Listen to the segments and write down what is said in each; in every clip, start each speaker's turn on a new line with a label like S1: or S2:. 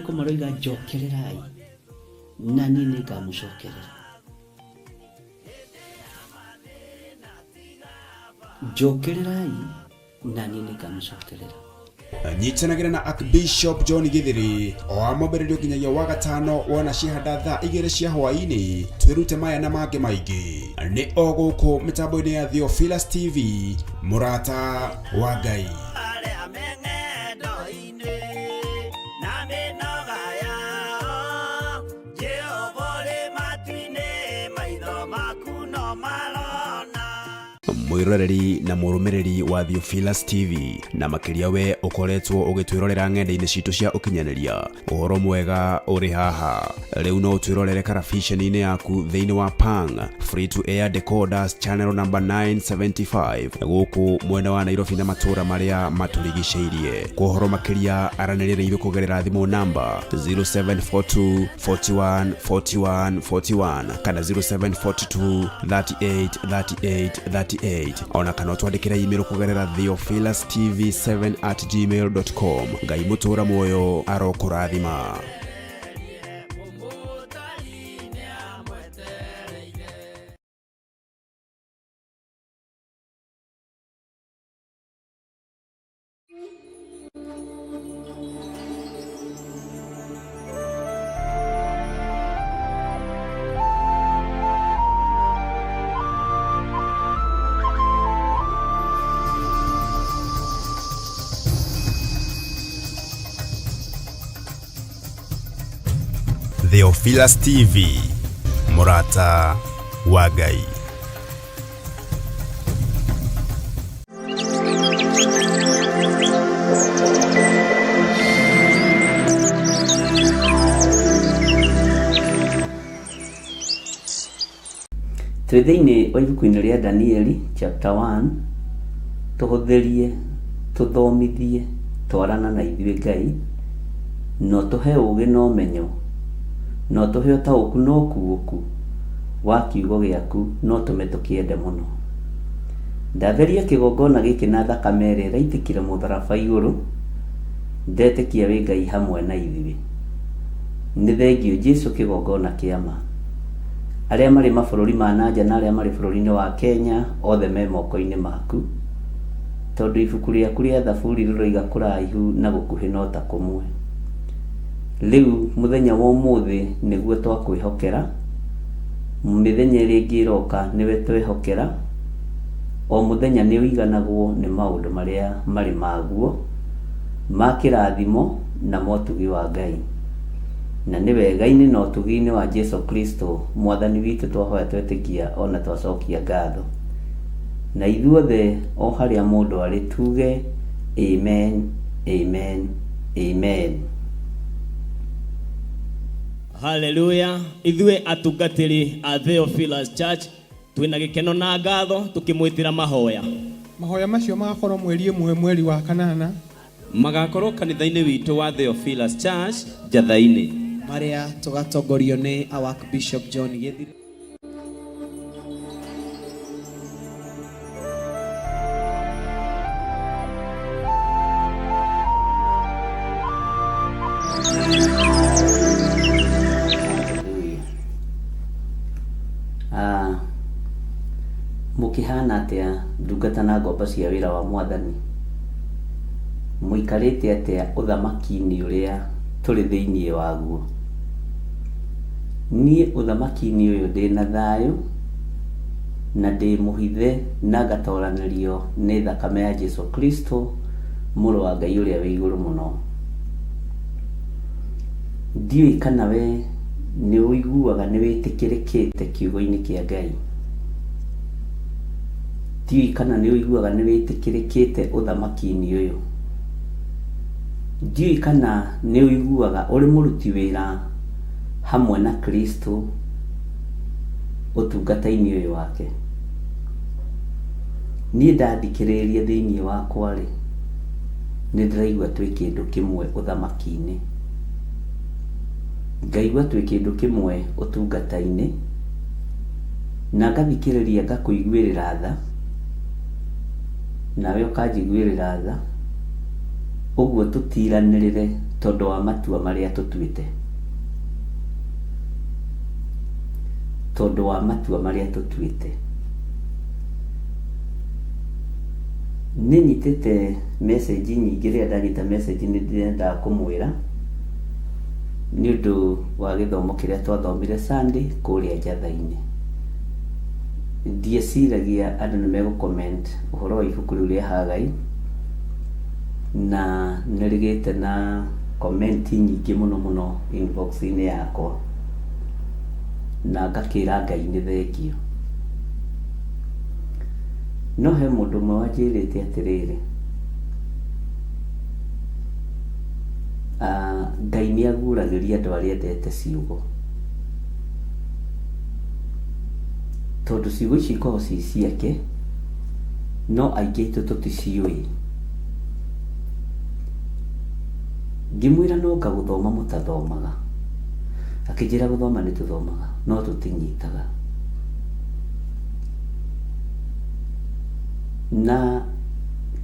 S1: Maandĩko maroiga njokererai na niĩ nĩngamũcokerera. Njokererai na niĩ nĩngamũcokerera.
S2: Nyitanagĩra na Archbishop John Githiri o wa mwambĩrĩrio nginyagia wa gatano wona ciahanda thaa 2 cia hwaĩ-inĩ, twĩrute maya na mangĩ maingĩ nĩ o gũkũ mĩtambo-inĩ ya Theophilus TV, mũrata wa Ngai.
S3: Arĩa me ng'endo-inĩ na mĩnoga yao, Jehova ũrĩ matu-inĩ, maitho maku no marona.
S2: Mwĩroreri na mũrũmĩrĩri wa Theophilus TV, na makĩria we ũkoretwo ũgĩtwĩrorera ng'enda-inĩ citũ cia ũkinyanĩria, ũhoro mwega ũrĩ haha. Rĩu no ũtwĩrorere karabiceni-inĩ yaku thĩinĩ wa Pang Free to Air Decoders channel number 975 gũkũ mwena wa Nairobi na matũũra marĩa matũrigicĩirie. Kwa ũhoro makĩria aranĩria na ithuĩ kũgerera thimũ namba 0742 41 41 41 kana 0742 38 38 38, ona kana ũtwandĩkĩre email kũgerera theophilustv7@gmail.com. Ngai mũtũũra muoyo arokũrathima. Theophilus TV, mũrata wa Ngai.
S1: Twĩ thĩinĩ wa ibuku-inĩ rĩa Danieli chapter 1, tũhũthĩrie, tũthomithie, twarana na ithuĩ Ngai, na ũtũhe ũũgĩ na ũmenyo, na ũtũhe ũtaũku na ũkuũku wa kiugo gĩaku, na ũtũme tũkĩende mũno. Ndatheria kĩgongona gĩkĩ na thakame ĩrĩa ĩraitĩkire mũtharaba igũrũ, ndetĩkia wĩ Ngai hamwe na ithuĩ. Nĩ thengiũ Jesu kĩgongona kĩa ma. Arĩa marĩ mabũrũri ma nanja na arĩa marĩ bũrũri-inĩ wa Kenya othe me moko-inĩ maku, tondũ ibuku rĩaku rĩa Thaburi rĩroiga kũraihu na gũkuhĩ no ta kũmwe. Rĩu mũthenya wa ũmũthĩ nĩguo twakwĩhokera, mĩthenya ĩrĩa ĩngĩ ĩroka nĩwe twehokera, o mũthenya nĩ ũiganagwo nĩ maũndũ marĩa marĩ maguo, ma kĩrathimo na motugi wa Ngai. Na nĩ wega-inĩ na ũtugi-inĩ wa Jesu Kristo Mwathani witũ twahoya twetĩkia ona twacokia ngatho. Na ithuothe o harĩa mũndũ arĩ tuge amen, amen, amen.
S4: Hallelujah. Ithuĩ atungatĩri a Theophilus Church twĩna gĩkeno na ngatho tũkĩmwĩtĩra mahoya.
S5: Mahoya macio magakorwo mweri 1 mweri wa 8.
S6: Magakorwo kanitha-inĩ witũ wa Theophilus Church Njatha-inĩ.
S7: Marĩa tũgatongorio nĩ our Bishop John Githiri.
S1: Hallelujah. Mũkĩhana atĩa ndungata na ngombo cia wĩra wa Mwathani? Mũikarĩte atĩa ũthamaki-inĩ ũrĩa tũrĩ thĩinĩ waguo? Niĩ ũthamaki-inĩ ũyũ ndĩ na thayũ na ndĩ mũhithe na ngatoranĩrio nĩ thakame ya Jesu Kristo mũrũ wa Ngai ũrĩa wĩ igũrũ mũno. Ndiũĩ kana we nĩ ũiguaga nĩ wĩtĩkĩrĩkĩte kiugo-inĩ kĩa Ngai. Ndiũĩ kana nĩ ũiguaga nĩ wĩtĩkĩrĩkĩte ũthamaki-inĩ ũyũ. Ndiũĩ kana nĩ ũiguaga ũrĩ mũruti wĩra hamwe na Kristo ũtungata-inĩ ũyũ wake. Niĩ ndathikĩrĩria thĩinĩ wakwa rĩ, nĩ ndĩraigua twĩ kĩndũ kĩmwe ũthamaki-inĩ. Ngaigua twĩ kĩndũ kĩmwe ũtungata-inĩ, na ngathikĩrĩria ngakũiguĩrĩra tha, nawe ũkanjiguĩrĩra tha, ũguo tũtiranĩrĩre Tondũ wa matua marĩa tũtuĩte. Tondũ wa matua marĩa tũtuĩte. Nĩ nyitĩte message nyingĩ, rĩrĩa ndanyita message nĩ ndĩrendaga kũmwĩra nĩ ũndũ wa gĩthomo kĩrĩa twathomire Sunday kũrĩa Njatha-inĩ. Ndieciragia andũ nĩ megũ comment ũhoro wa ibuku rĩu rĩa Hagai, na nĩ rĩgĩte na comment nyingĩ mũno mũno inbox-inĩ yakwa, na ngakĩra Ngai nĩ thengiũ. No he mũndũ ũmwe wanjĩrĩte atĩrĩrĩ, Ngai nĩ aguũragĩria andũ arĩa endete ciugo. Tondũ ciugo ici ikoragwo ciĩ ciake, no aingĩ aitũ tũticiũĩ. Ngĩmwĩra no anga gũthoma mũtathomaga. Akĩnjĩra gũthoma nĩ tũthomaga, no tũtinyitaga. Na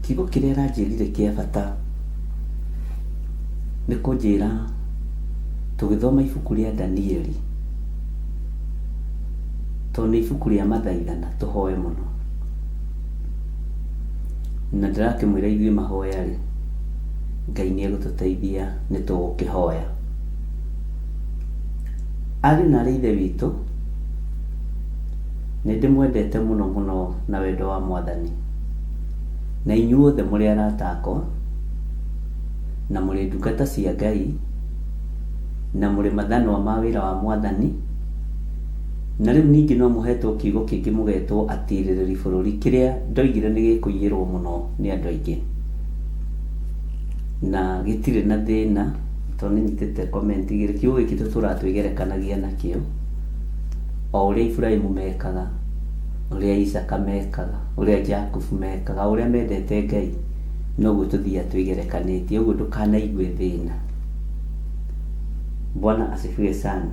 S1: kiugo kĩrĩa aranjĩrire kĩa bata nĩ kũnjĩra tũgĩthoma ibuku rĩa Danieli, tondũ nĩ ibuku rĩa mathaithana tũhoe mũno. Na ndĩrakĩmwĩra ithuĩ mahoya rĩ, Ngai nĩ egũtũteithia nĩ tũgũkĩhoya. Ariũ na aarĩ a Ithe witũ, nĩ ndĩmwendete mũno mũno na wendo wa Mwathani. Na inyuothe mũrĩ arata akwa, na mũrĩ ndungata cia Ngai, na mũrĩ mathanwa ma wĩra wa Mwathani, na rĩu ningĩ no mũhetwo kiugo kĩngĩ mũgetwo atirĩrĩri bũrũri, kĩrĩa ndoigire nĩ gĩkũiyĩrwo mũno nĩ andũ aingĩ. Na gĩtirĩ na thĩna, tondũ nĩ nyitĩte comment igĩrĩ, kiugo gĩkĩ tũtũraga twĩgerekanagia nakĩo, o ũrĩa Iburahĩmu mekaga, ũrĩa Isaaka mekaga, ũrĩa Jakubu mekaga, o ũrĩa mendete Ngai, noguo tũthiaga twĩgerekanĩtie, ũguo ndũkanaigue thĩna. Bwana asifiwe sana.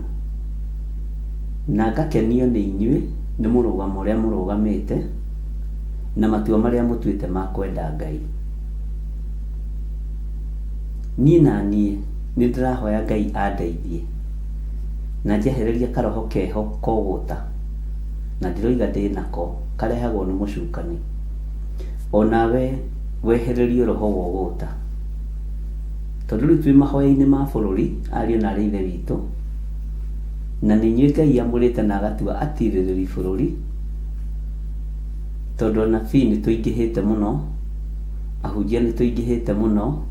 S1: Na ngakenio nĩ inyuĩ nĩ mũrũgamo ũrĩa mũrũgamĩte na matua marĩa mũtuĩte ma kwenda Ngai. Niĩ na niĩ nĩ ndĩrahoya Ngai andeithie na njehererie karoho keho kogũta na ndiroiga ndĩnako, karehagwo nĩ mũcukani. O nawe wehererio roho wa ũgũta. Tondũ rĩu twĩ mahoya-inĩ ma bũrũri, ariũ na aarĩ a Ithe witũ, na nĩ inyuĩ Ngai amũrĩte na agatua atirĩrĩri bũrũri, tondũ anabii nĩ tũingĩhĩte mũno, ahunjia nĩ tũingĩhĩte mũno,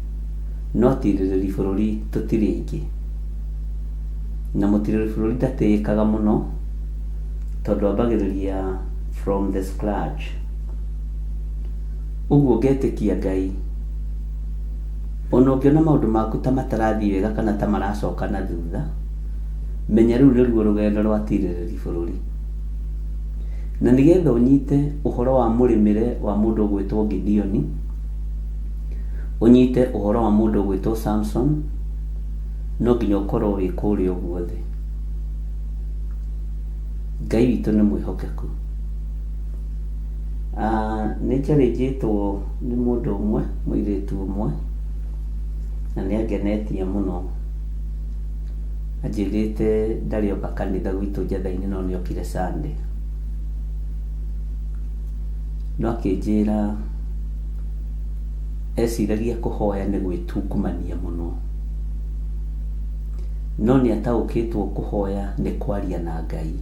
S1: no atirĩrĩri bũrũri tũtirĩ aingĩ. Na mũtirĩrĩri bũrũri ndatĩĩkaga mũno, tondũ ambagĩrĩria from the scratch. Ũguo ngetĩkia Ngai, ona ũngĩona maũndũ maku ta matarathiĩ wega kana ta maracoka na thutha, menya rũu nĩruo rũgendo rwa atirĩrĩri bũrũri. Na nĩgetha ũnyite ũhoro wa mũrĩmĩre wa mũndũ ũgwĩtwo Gideoni, ũnyite ũhoro wa mũndũ ũgwĩtwo Samson, no nginya ũkorwo wĩ kũrĩa ũguo thĩ. Ngai witũ nĩ mwĩhokeku. Nĩ njarĩnjĩtwo nĩ mũndũ ũmwe, mũirĩtu ũmwe, na nĩ angenetie mũno. Anjĩrĩte ndarĩ oka kanitha gwitũ Njatha-inĩ no nĩ okire Sunday. No akĩnjĩra eciragia kũhoya nĩ gwĩtungumania mũno. No nĩ ataũkĩtwo kũhoya nĩ kwaria na Ngai.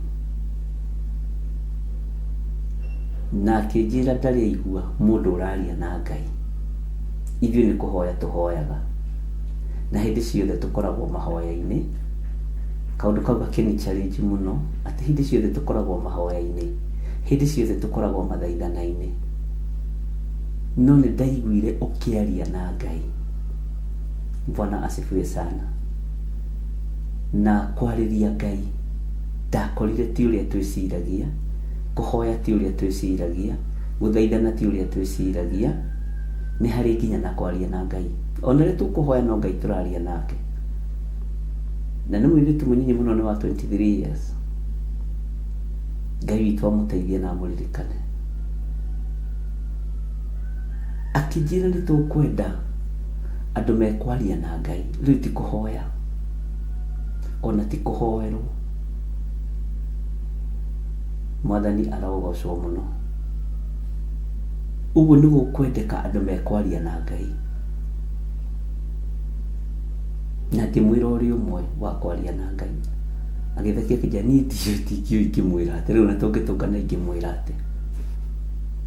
S1: Na akĩnjĩra ndarĩ aigua mũndũ ũraria na Ngai. Ithuĩ nĩ kũhoya tũhoyaga. Na hĩndĩ ciothe tũkoragwo mahoya-inĩ. Kaũndũ kau gakĩni challenge mũno, atĩ hĩndĩ ciothe tũkoragwo mahoya-inĩ. Hĩndĩ ciothe tũkoragwo mathaithana-inĩ. No nĩ ndaiguire ũkĩaria na Ngai. Bwana asifiwe sana. Na kwarĩria Ngai ndakorire ti ũrĩa twĩciragia, kũhoya ti ũrĩa twĩciragia, gũthaithana ti ũrĩa twĩciragia, nĩ harĩ nginya na kwaria na Ngai. Ona rĩrĩa tũkũhoya no Ngai tũraria nake. Na nĩ mũirĩtu mũnyinyi mũno nĩ wa 23 years. Ngai witũ amũteithie na amũririkane. Akĩnjĩra nĩ tũkwenda Andũ mekwaria na Ngai, rĩu ti kũhoya ona ti kũhoerwo. Mwathani arogocwo mũno. Ũguo nĩ gũkwendeka andũ mekwaria na Ngai. Na ngĩmwĩra ũrĩ ũmwe wa kwaria na Ngai. Agĩthekia akĩnjĩra niĩ ndiũĩ ndingĩũĩ ingĩmwĩra atĩa, rĩu ona tũngĩtũngana ingĩmwĩra atĩa.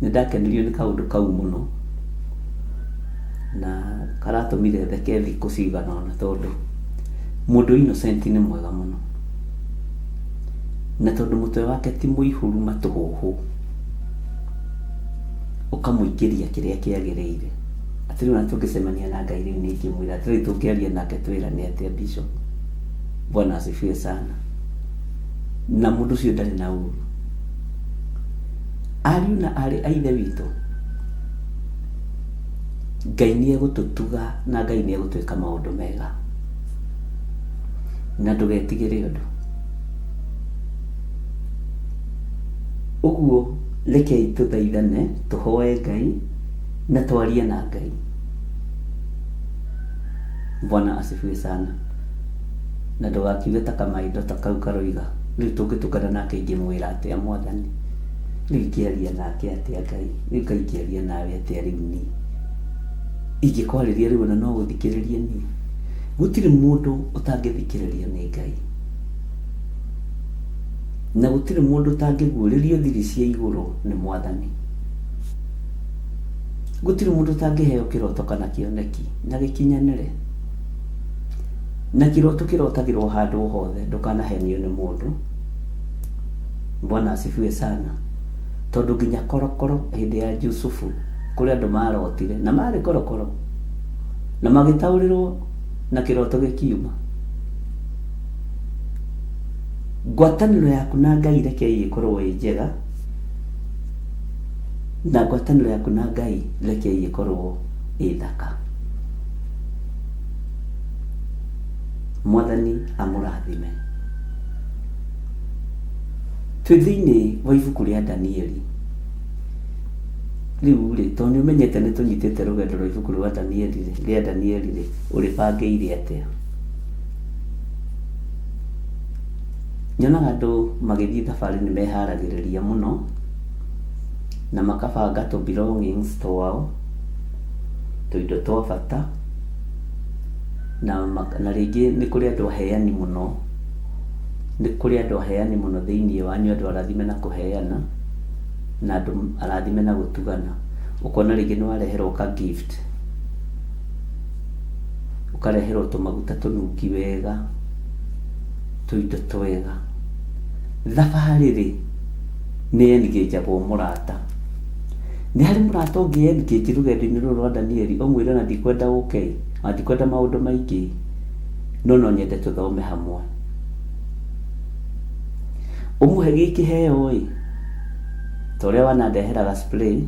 S1: Nĩ ndakenirio nĩ kaũndũ kau mũno na karatũmire theke thikũ cigana ũna tondũ mũndũ innocent nĩ mwega mũno. Na tondũ mũtwe wake ti mũihũru matũhũhũ, ũkamũingĩria kĩrĩa kĩagĩrĩire. Atĩ rĩu ona tũngĩcemania na Ngai rĩu niĩ ingĩmwĩra atĩ rĩu tũngĩaria nake twĩrane atĩa Bishop? Bwana asifiwe sana. Na mũndũ ũcio ndarĩ na ũru. Ariũ na aarĩ a Ithe witũ, Ngai nĩ egũtũtuga na Ngai nĩ egũtwĩka maũndũ mega. Na ndũgetigĩre ũndũ. Ũguo rekei tũthaithane, tũhoe Ngai na twarie na Ngai. Bwana asifiwe sana. Na ndũgakiuge ta kamaitho ta kau karoiga, rĩu tũngĩtũngana nake ingĩmwĩra atĩa Mwathani? Rĩu ingĩaria nake atĩa Ngai? Rĩu Ngai ingĩaria nawe atĩa rĩu niĩ? Ingĩkwarĩria rĩu ona no ũthikĩrĩrie niĩ? Gũtirĩ mũndũ ũtangĩthikĩrĩrio nĩ Ngai. Na gũtirĩ mũndũ ũtangĩguũrĩrio thiri cia igũrũ nĩ Mwathani. Gũtirĩ mũndũ ũtangĩheo kĩroto kana kĩoneki na gĩkinyanĩre. Na kĩroto kĩrotagĩrwo handũ o hothe, ndũkanahenio nĩ mũndũ. Bwana asifiwe sana. Tondũ nginya korokoro hĩndĩ ya Jusufu kũrĩ andũ marotire na marĩ korokoro na magĩtaũrĩrwo na kĩroto gĩkiuma. Ngwatanĩro yaku na Ngai rekei ĩkorwo ĩ njega, na ngwatanĩro yaku na Ngai rekei ĩkorwo ĩ thaka. Mwathani amũrathime. Twĩ thĩinĩ wa ibuku rĩa Danieli. Rĩu rĩ, tondũ nĩ ũmenyete nĩ tũnyitĩte rũgendo rwa ibuku rwa Danieli rĩ, rĩa Danieli rĩ, ũrĩbangĩire atĩa? Nyonaga andũ magĩthiĩ thabarĩ nĩ meharagĩrĩria mũno, na makabanga tũ belongings twao, tũindo twa bata, na rĩngĩ nĩ kũrĩ andũ aheani mũno, nĩ kũrĩ andũ aheani mũno thĩiniĩ wanyu, andũ arathime na kũheana, na andũ arathime na gũtugana. Ũkona rĩngĩ nĩ wareherwo ka gift, ũkareherwo tũmaguta tũnungi wega, tũindo twega. Thabarĩ rĩ, nĩ engage-agwo mũrata. Nĩ harĩ mũrata ũngĩ engage rũgendo-inĩ rũrũ rwa Danieli, ũmwĩre ona ndikwenda ũke ĩ, ona ndikwenda maũndũ maingĩ ĩ, no no nyende tũthome hamwe. Ũmũhe gĩ kĩheo ĩ, ta ũrĩa wanandehera ga spray,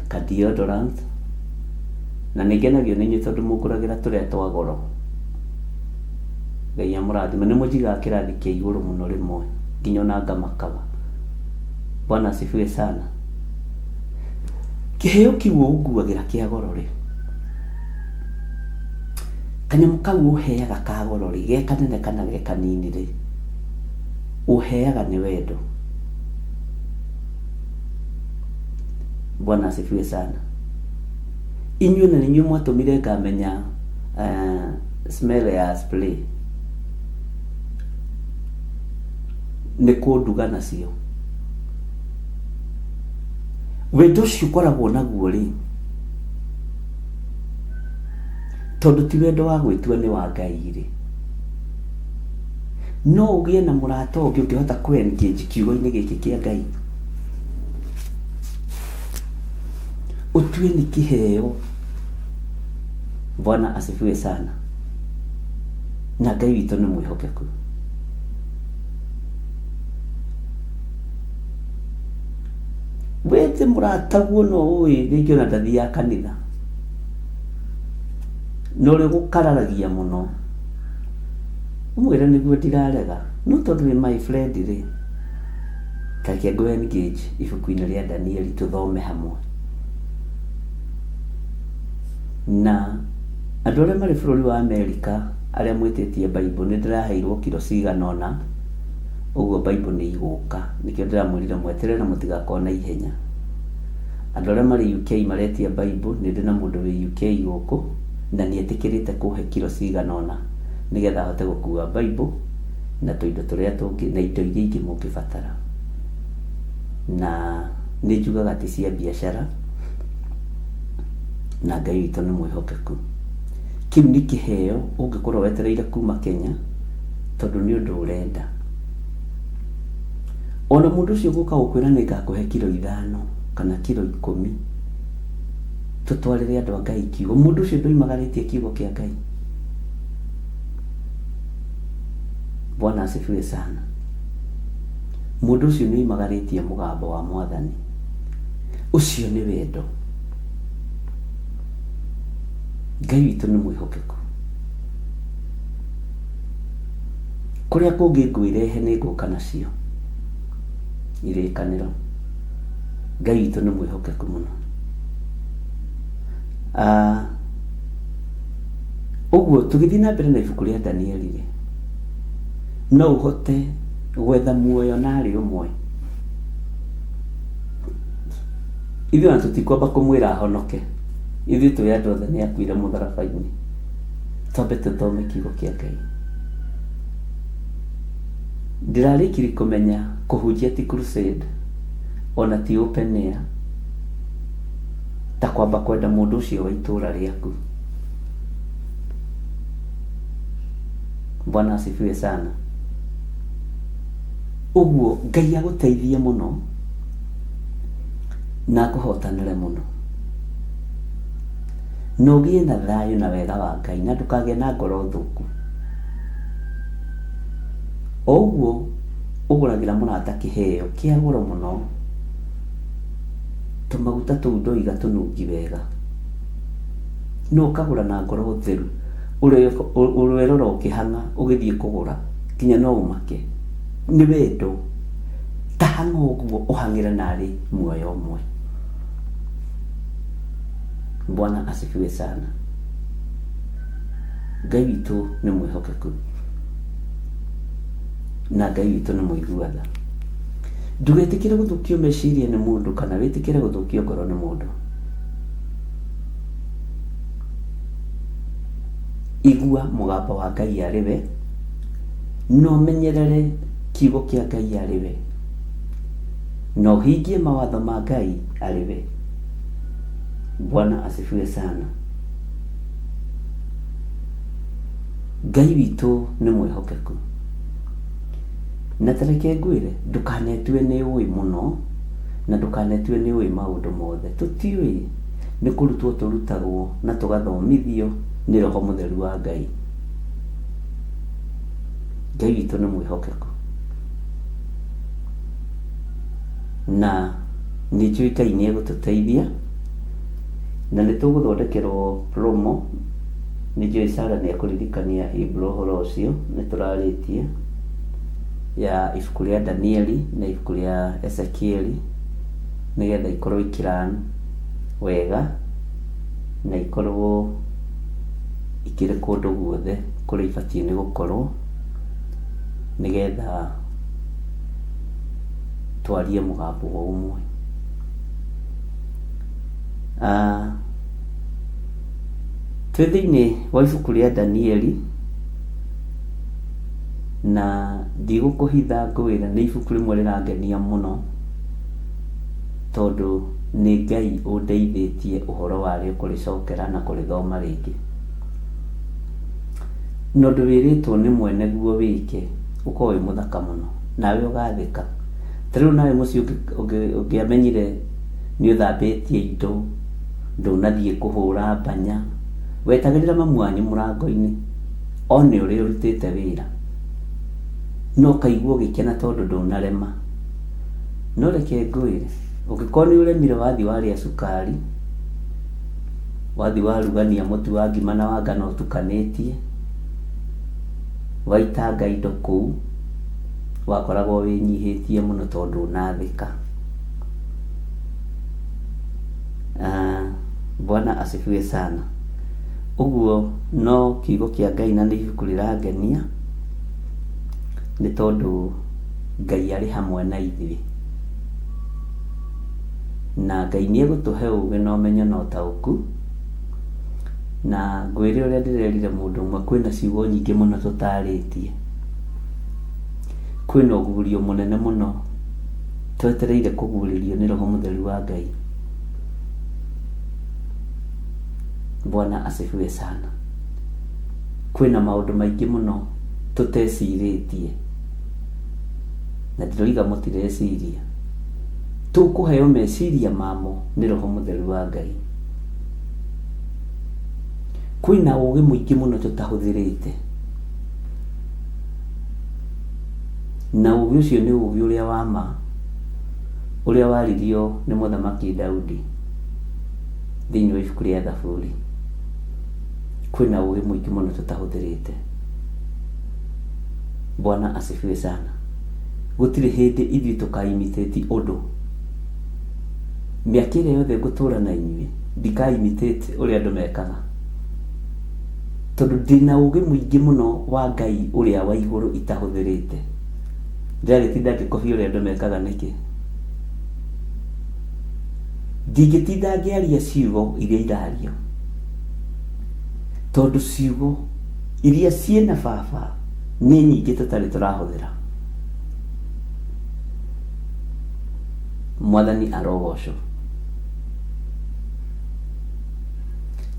S1: ka deodorant, na nĩ ngenagio nĩ inyuĩ tondũ mũngũragĩra tũrĩa twa goro. Ngai amũrathime. Nĩ mũnjigaga kĩrathi kĩa igũrũ mũno rĩmwe, nginya ona ngamakaga. Bwana asifiwe sana. Kĩheo kĩu ũnguagĩra kĩa goro rĩ, kanyamũ kau ũheaga ka goro rĩ, ge kanene kana ge kanini rĩ, ũheaga nĩ wendo. Bwana asifiwe sana. Inyuĩ na nĩinyuĩ mwatũmire ngamenya smell ya spray nĩ kũnduga nacio. Wendo ũcio ũkoragwo naguo rĩ, tondũ ti wendo wa gwĩtua nĩ wa Ngai rĩ, no ũgĩe na mũrata ũngĩ ũngĩhota kũ engage kiugo-inĩ gĩkĩ kĩa Ngai. Ũtue nĩ kĩheo. Bwana asifiwe sana. Na Ngai witũ nĩ mwĩhokeku. Wethe mũrataguo no ũĩ rĩngĩ ona ndathiaga kanitha. Na ũrĩa ũgũkararagia mũno, ũmwĩre nĩguo ndirarega, no tondũ wĩ my friend rĩ, ta reke ngũ engage ibuku-inĩ rĩa Danieli tũthome hamwe. Na andũ arĩa marĩ bũrũri wa Amerika arĩa mwĩtĩtie Bible nĩ ndĩraheirwo kiro cigana ũna, ũguo Bible nĩ igũka. Nĩkĩo ndĩramwĩrire mweterere na mũtigakorwo na ihenya. Andũ arĩa marĩ UK maretia Bible, nĩ ndĩ na mũndũ wĩ UK gũkũ na nĩ etĩkĩrĩte kũhe kiro cigana ũna nĩgetha ahote gũkua Bible na tũindo tũrĩa tũngĩ na indo iria ingĩ mũngĩbatara. Na nĩ njugaga ti cia biacara na Ngai witũ nĩ mwĩhokeku. Kĩu nĩ kĩheo ũngĩkorwo wetereire kuma Kenya tondũ nĩ ũndũ ũrenda. Ona mũndũ ũcio gũka gũkwĩra nĩ ngakũhe kiro 5 kana kiro 10 tũtwarĩre andũ a Ngai kiugo, mũndũ ũcio ndoimagarĩtie kiugo kĩa Ngai. Bwana asifiwe sana. Mũndũ ũcio nĩ oimagarĩtie mũgambo wa Mwathani. Ũcio nĩ wendo. Ngai witũ nĩ mwĩhokeku. Kũrĩa kũngĩ ngwĩrehe nĩ ngũka nacio irĩkanĩro. Ngai witũ nĩ mwĩhokeku mũno. Ũguo tũgĩthiĩ na mbere na ibuku rĩa Danieli rĩ, no ũhote gwetha muoyo narĩ ũmwe. Ithuĩ ona tũtikwamba kũmwĩra ahonoke. Ithuĩ tũĩ andũ othe nĩ akuire mũtharaba-inĩ. Twambe tũthome kiugo kĩa Ngai. Ndĩrarĩkirie kũmenya kũhunjia ti crusade ona ti open air ta kwamba kwenda mũndũ ũcio wa itũũra rĩaku. Bwana asifiwe sana. Ũguo Ngai agũteithie mũno na akũhotanĩre mũno. Na ũgĩe na thayũ na wega wa Ngai na ndũkagĩe na ngoro thũku. O ũguo ũgũragĩra mũrata kĩheo kĩa goro mũno, tũmaguta tũu ndoiga tũnungi wega, no ũkagũra na ngoro theru, ũrerora ũkĩhang'a ũgĩthiĩ kũgũra nginya no ũmake. Nĩ wendo. Ta hang'a ũguo ũhang'ĩre narĩ muoyo ũmwe. Bwana asifiwe sana. Ngai witũ nĩ mwĩhokeku na Ngai witũ nĩ mũigua tha. Ndũgetĩkĩre gũthũkio meciria nĩ mũndũ kana wĩtĩkĩre gũthũkio ngoro nĩ mũndũ. Igua mũgambo wa Ngai arĩ we, na ũmenyerere kiugo kĩa Ngai arĩ we, na ũhingie mawatho ma Ngai arĩ we. Bwana asifiwe sana. Ngai witũ nĩ mwĩhokeku. Na ta reke ngwĩre, ndũkanetue nĩ ũĩ mũno, na ndũkanetue nĩ ũĩ maũndũ mothe. Tũtiũĩ, nĩ kũrutwo tũrutagwo na tũgathomithio nĩ Roho Mũtheru wa Ngai. Ngai witũ nĩ mwĩhokeku. Na nĩ njũĩ Ngai nĩ egũtũteithia, na nĩ tũgũthondekerwo promo. Nĩ njũĩ Sarah nĩ ekũririkania Ibro ũhoro ũcio, nĩ tũrarĩtie ya ibuku rĩa Danieli na ibuku rĩa Ezekieli, nĩgetha ikorwo ikĩran wega na ikorwo ikĩrĩ kũndũ guothe kũrĩa ibatiĩ nĩ gũkorwo, nĩgetha twarie mũgambo o ũmwe. Twĩ thĩinĩ wa ibuku rĩa Danieli, na ndigũkũhitha ngwĩre nĩ ibuku rĩmwe rĩrangenia mũno, tondũ nĩ Ngai ũndeithĩtie ũhoro warĩo kũrĩcokera na kũrĩthoma rĩngĩ. Na ũndũ wĩrĩtwo nĩ mwene guo wĩke, ũkorwo wĩ mũthaka mũno, nawe ũgathĩka. Ta rĩu nawe mũciĩ ũngĩamenyire nĩ ũthambĩtie indo, ndũnathiĩ kũhũra mbanya, wetagĩrĩra mamu wanyu mũrango-inĩ, one ũrĩa ũrutĩte wĩra. No ũkaigua ũgĩkena tondũ ndũnarema. No reke ngwĩre, ũngĩkorwo nĩ ũremire wathiĩ warĩa cukari, wathiĩ warugania mũtu wa ngima na wa ngano ũtukanĩtie, waitanga indo kũu, wakoragwo wĩnyihĩtie mũno tondũ ndũnathĩka. Bwana asifiwe sana. Ũguo no kiugo kĩa Ngai na nĩ ibuku rĩrangenia nĩ tondũ Ngai arĩ hamwe na ithuĩ. Na Ngai nĩ egũtũhe ũgĩ na ũmenyo na ũtaũku. Na ngwĩre ũrĩa ndĩrerire mũndũ ũmwe, kwĩna ciugo nyingĩ mũno tũtarĩtie. Kwĩna ũguũrio mũnene mũno twetereire kũguũrĩrio nĩ Roho Mũtheru wa Ngai. Bwana asifiwe sana. Kwĩna maũndũ maingĩ mũno tũtecirĩtie, na ndiroiga mũtireciria. Tũkũheo meciria mamo nĩ Roho Mũtheru wa Ngai. Kwĩna ũgĩ mũingĩ mũno tũtahũthĩrĩte, na ũgĩ ũcio nĩ ũgĩ ũrĩa wa ma, ũrĩa waririo nĩ Mũthamaki Daudi thĩinĩ wa ibuku rĩa Thaburi. Kwĩna ũgĩ mũingĩ mũno tũtahũthĩrĩte. Bwana asifiwe sana. Gũtirĩ hĩndĩ ithuĩ tũka-imitate ũndũ. Mĩaka ĩrĩa yothe ngũtũra na inyuĩ, ndika-imitate ũrĩa andũ mekaga. Tondũ ndĩna ũgĩ mũingĩ mũno wa Ngai ũrĩa wa igũrũ itahũthĩrĩte. Ndĩragĩtinda ngĩkobia ũrĩa andũ mekaga nĩkĩ? Ndingĩtinda ngĩaria ciugo iria irario. Tondũ ciugo iria ciĩna baba nĩ nyingĩ tũtarĩ tũrahũthĩra. Mwathani arogocwo.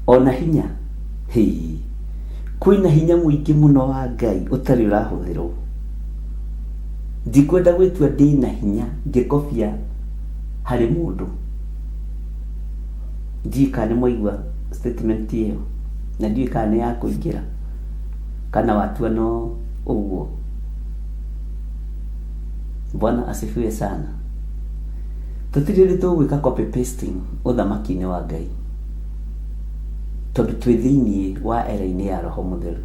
S1: Ona hinya, hĩ, kwĩna hinya mũingĩ mũno wa Ngai ũtarĩ ũrahũthĩrwo. Ndikwenda gwĩtua ndĩna hinya ngĩkobia harĩ mũndũ. Ndiũĩ kana nĩ mwaigua statement ĩyo, na ndiũĩ kana nĩ ya kũingĩra kana watua no ũguo. Bwana asifiwe sana. Tũtirĩ rĩ tũgwĩka copy pasting ũthamaki-inĩ wa Ngai, tondũ twĩ thĩinĩ wa era-inĩ ya Roho Mũtheru.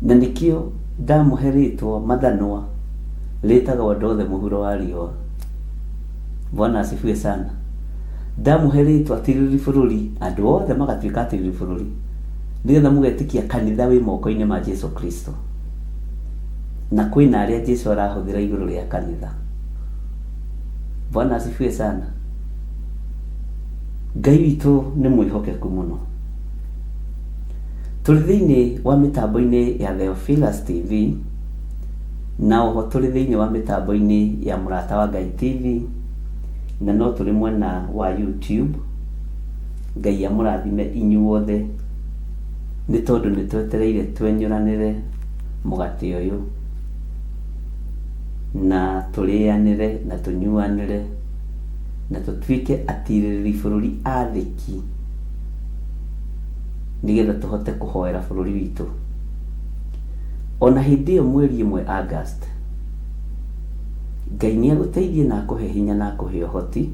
S1: Na nĩkĩo ndamũhe rĩtwa mathanwa rĩtagwo andũ othe mũhuro wa riũa. Bwana asifiwe sana. Ndamũhe rĩtwa atirĩrĩri bũrũri, andũ othe magatuĩka atirĩrĩri bũrũri, nĩgetha mũgetĩkia kanitha wĩ moko-inĩ ma Jesu Kristo. Na kwĩna arĩa Jesu arahũthĩra igũrũ rĩa kanitha. Bwana asifiwe sana. Ngai witũ nĩ mwĩhokeku mũno. Tũrĩ thĩinĩ wa mĩtambo-inĩ ya Theophilus TV, na oho tũrĩ thĩinĩ wa mĩtambo-inĩ ya Mũrata wa Ngai TV, na no tũrĩ mwena wa YouTube. Ngai amũrathime inyuothe, nĩ tondũ nĩ twetereire twenyũranĩre mũgate ũyũ, na tũrĩanĩre na tũnyuanĩre, na tũtuĩke atirĩrĩri bũrũri athĩki, nĩgetha tũhote kũhoera bũrũri witũ. Ona hĩndĩ ĩyo mweri ĩmwe August, Ngai nĩ agũteithie na akũhe hinya na akũhe ũhoti,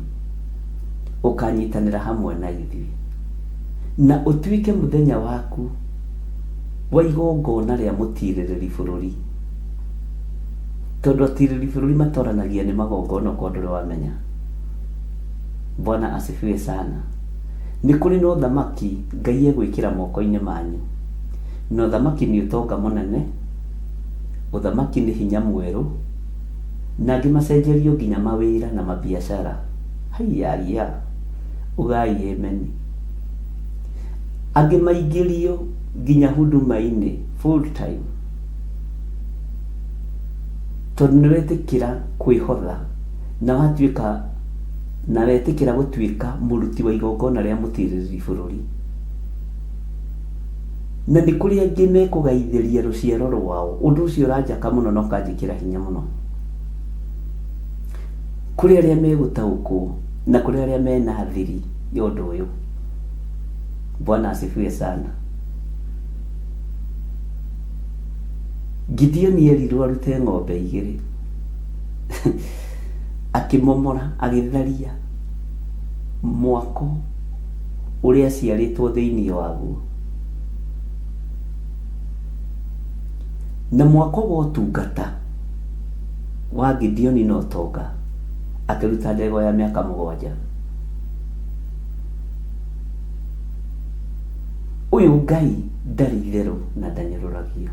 S1: ũkanyitanĩra hamwe na ithuĩ, na ũtuĩke mũthenya waku wa igongona rĩa mũtirĩrĩri bũrũri. Tondũ atirĩrĩri bũrũri matoranagia nĩ magongona okorwo ndũrĩ wamenya. Bwana asifiwe sana. Nĩ kũrĩ na ũthamaki Ngai egwĩkĩra moko-inĩ manyu. Na ũthamaki nĩ ũtonga mũnene, ũthamaki nĩ hinya mwerũ, na angĩ macenjerio nginya mawĩra na mabiacara. Haiya, ugai amen. Angĩ maingĩrio nginya huduma-inĩ full time. Tondũ nĩ wetĩkĩra kwĩhotha na watuĩka na wetĩkĩra gũtuĩka mũruti wa igongona rĩa mũtirĩrĩri bũrũri. Na nĩ kũrĩ angĩ mekũgaithĩria rũciaro rwao. Ũndũ ũcio ũranjaka mũno na ũkanjĩkĩra hinya mũno. Kũrĩ arĩa megũtaũkwo na kũrĩ arĩa mena thiri ya ũndũ ũyũ. Bwana asifiwe sana. Gideoni erirwo arute ng'ombe igĩrĩ. Akĩmomora, agĩtharia mwako ũrĩa aciarĩtwo thĩinĩ waguo. Na mwako wa ũtungata wa Gideoni na ũtonga, akĩruta ndegwa ya mĩaka mũgwanja. Ũyũ Ngai ndarĩ itherũ na ndanyũrũragio.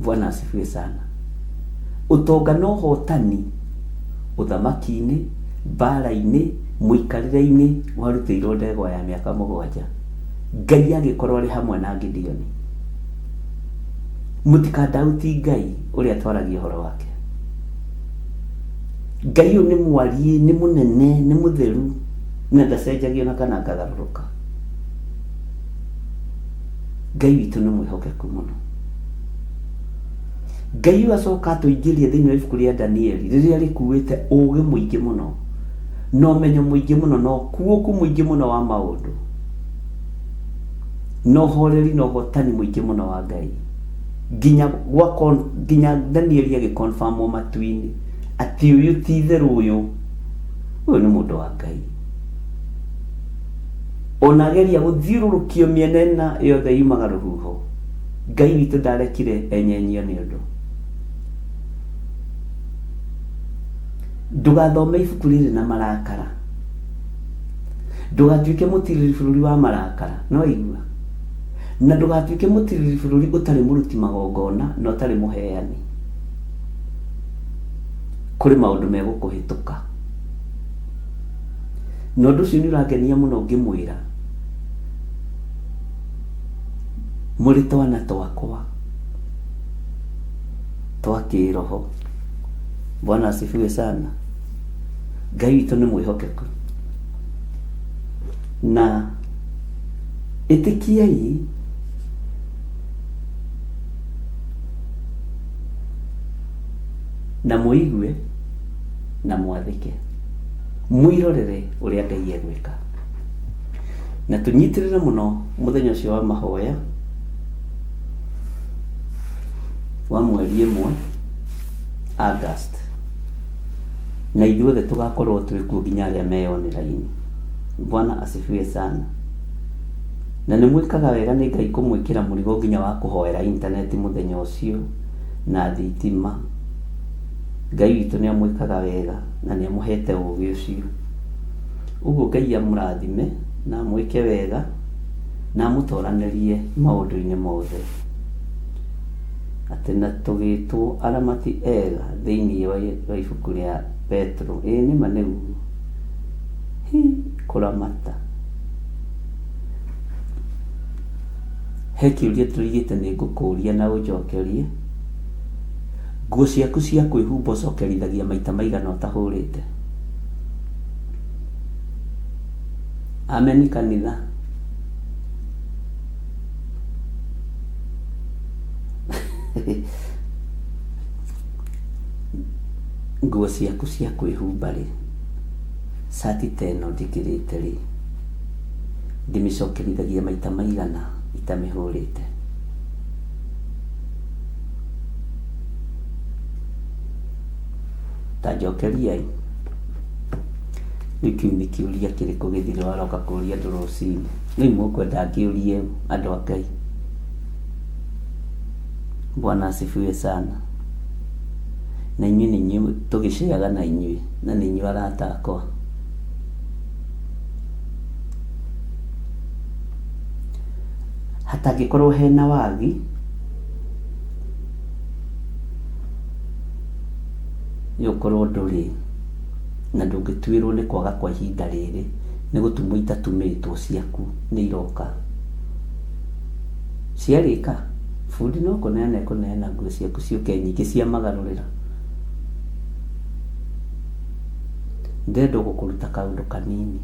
S1: Bwana asifiwe sana. Ũtonga na ũhotani ũthamaki-inĩ, mbara-inĩ, mũikarĩre-inĩ warutĩirwo ndegwa ya mĩaka 7. Ngai agĩkorwo arĩ hamwe na Gideoni. Mũtikandauti Ngai ũrĩa twaragia ũhoro wake. Ngai ũyũ nĩ mwariĩ, nĩ mũnene, nĩ mũtheru na ndacenjagio na kana akagarũrũka. Ngai witũ nĩ mwĩhokeku mũno. Ngai ũyũ acoka atũingĩria thĩinĩ wa ibuku rĩa Danieli rĩrĩa rĩkuĩte ũgĩ mũingĩ mũno na ũmenyo mũingĩ mũno na ũkuũku mũingĩ mũno wa maũndũ na ũhoreri na ũhotani mũingĩ mũno wa Ngai nginya gwa nginya Danieli agĩconfirmwo matu-inĩ atĩ ũyũ ti itherũ ũyũ ũyũ nĩ mũndũ wa Ngai. Ona ageria gũthiũrũrũkio mĩena ĩna yothe yumaga rũhuho, Ngai witũ ndarekire enyenyio nĩ ũndũ. Ndũgathome ibuku rĩrĩ na marakara, ndũgatuĩke mũtirĩrĩri bũrũri wa marakara, no igua, na ndũgatuĩke mũtirĩrĩri bũrũri ũtarĩ mũruti magongona na ũtarĩ mũheani. Kũrĩ maũndũ megũkũhĩtũka. Na ũndũ ũcio nĩ ũrangenia mũno ngĩmwĩra mũrĩ twana twakwa twa kĩroho. Bwana asifiwe sana. Ngai witũ nĩ mwĩhokeku. Na ĩtĩkiai na mũigue na mwathĩke, mwĩrorere ũrĩa Ngai egwĩka. Na tũnyitĩrĩre mũno mũthenya ũcio wa mahoya wa mweri 1 August, na ithuothe tũgakorwo twĩ kuo nginya arĩa me online. Bwana asifiwe sana. Na nĩ mwĩkaga wega nĩ Ngai kũmwĩkĩra mũrigo nginya wa kũhoera intaneti mũthenya ũcio na thitima. Ngai witũ nĩ amwĩkaga wega na nĩ amũhete ũgĩ ũcio. Ũguo Ngai amũrathime na amwĩke wega na amũtoranĩrie maũndũ-inĩ mothe. Atĩ na tũgĩtwo aramati ega thĩinĩ wa ibuku rĩa Petro. Ĩĩ nĩma nĩguo. Hi, kũramata. He kĩũria tũigĩte nĩ ngũkũria na ũnjokerie. Nguo ciaku cia kwĩhumba ũcokerithagia maita maigana ũtahũrĩte? Ameni kanitha. Nguo ciaku cia kwĩhumba rĩ, cati ta ĩno njĩkĩrĩte rĩ, ndĩmĩcokerithagia maita maigana itamĩhũrĩte? Ta njokeriai. Rĩu kĩu nĩ kĩũria kĩrĩkũ gĩthire waroka kũria andũ rũcinĩ? Rĩu mũkwenda ngĩũrie andũ a Ngai? Bwana asifiwe sana. Na inyuĩ nĩ inyuĩ tũgĩceaga na inyuĩ, na nĩ inyuĩ arata akwa. Hatangĩkorwo hena wagi, nĩ ũkorwo ndũrĩ na ndũngĩtuĩrwo nĩ kwaga kwa ihinda rĩrĩ, nĩ gũtumwo itatumĩtwo ciaku nĩ iroka. Ciarĩka, bundi no kũneana ekũneana nguo ciaku ciũke nyingĩ cia magarũrĩra. Ndĩrenda gũkũruta kaũndũ kanini.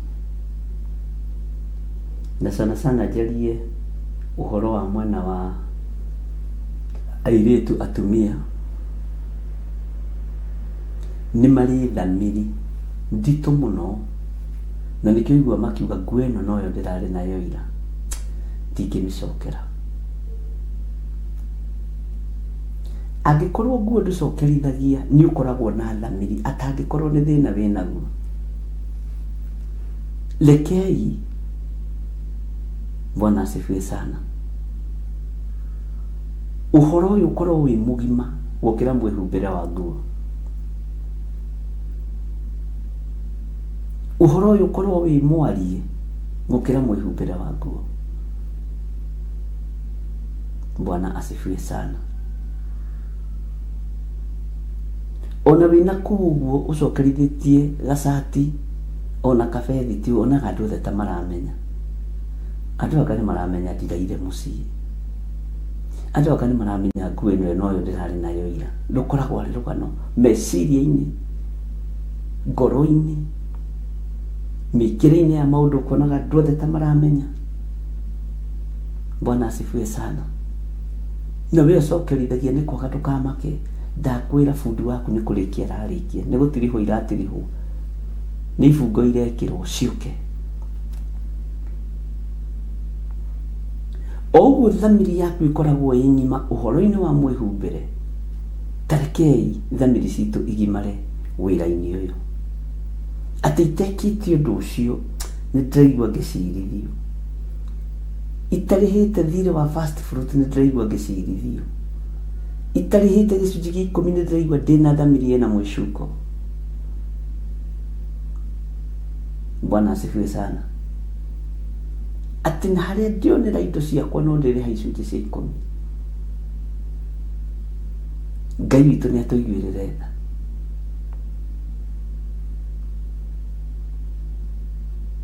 S1: Na sana sana njarie ũhoro wa mwena wa airĩtu atumia. Nĩ marĩ thamiri nditũ mũno, na nĩkĩo igua makiuga nguo ĩno noyo ndĩrarĩ nayo ira, ndingĩmĩcokera. Angĩkorwo nguo ndũcokerithagia nĩ ũkoragwo na thamiri, atangĩkorwo nĩ thĩna wĩnaguo. Rekei, Bwana asifiwe sana, ũhoro ũyũ ũkorwo wĩ mũgima gũkĩra mwĩhumbĩre wa nguo. Ũhoro ũyũ ũkorwo wĩ mwariĩ Gũkĩra mwĩhumbĩre wa nguo. Bwana asifiwe sana. Ona wĩna kũu ũguo ũcokerithĩtie gacati ona kabethi ti wonaga andũ othe ta maramenya. Andũ anga nĩ maramenya ndiraire mũciĩ. Andũ anga nĩ maramenya nguo ĩno noyo ndĩrarĩ nayo ira. Rũkoragwo arĩ rũgano meciria-inĩ, ngoro-inĩ, mĩkĩre-inĩ ya maũndũ ũkonaga andũ othe ta maramenya. Bwana asifiwe sana. Na we ũcokerithagia nĩ kwaga ndũkamake. Ndakwĩra bundi waku nĩ kũrĩkia ararĩkia, nĩ gũtirihwo iratirihwo, nĩ ibungo irekĩrwo ciũke. O ũguo thamiri yaku ĩkoragwo ĩ ng'ima ũhoro-inĩ wa mwĩhumbĩre, ta rekei thamiri citũ igimare wĩra-inĩ ũyũ. Atĩ itekĩte ũndũ ũcio nĩ ndĩraigua ngĩcirithio. Itarĩhĩte thirĩ wa first fruit nĩ ndĩraigua ngĩcirithio. Itarĩhĩte gĩcunjĩ gĩa ikũmi nĩ ndĩraigua ndĩna thamiri ĩna mwĩcuko. Bwana asifiwe sana. Atĩ na harĩa ndĩonera indo ciakwa no ndĩrĩha icunjĩ cia ikũmi. Ngai witũ nĩ atũiguĩrĩre tha.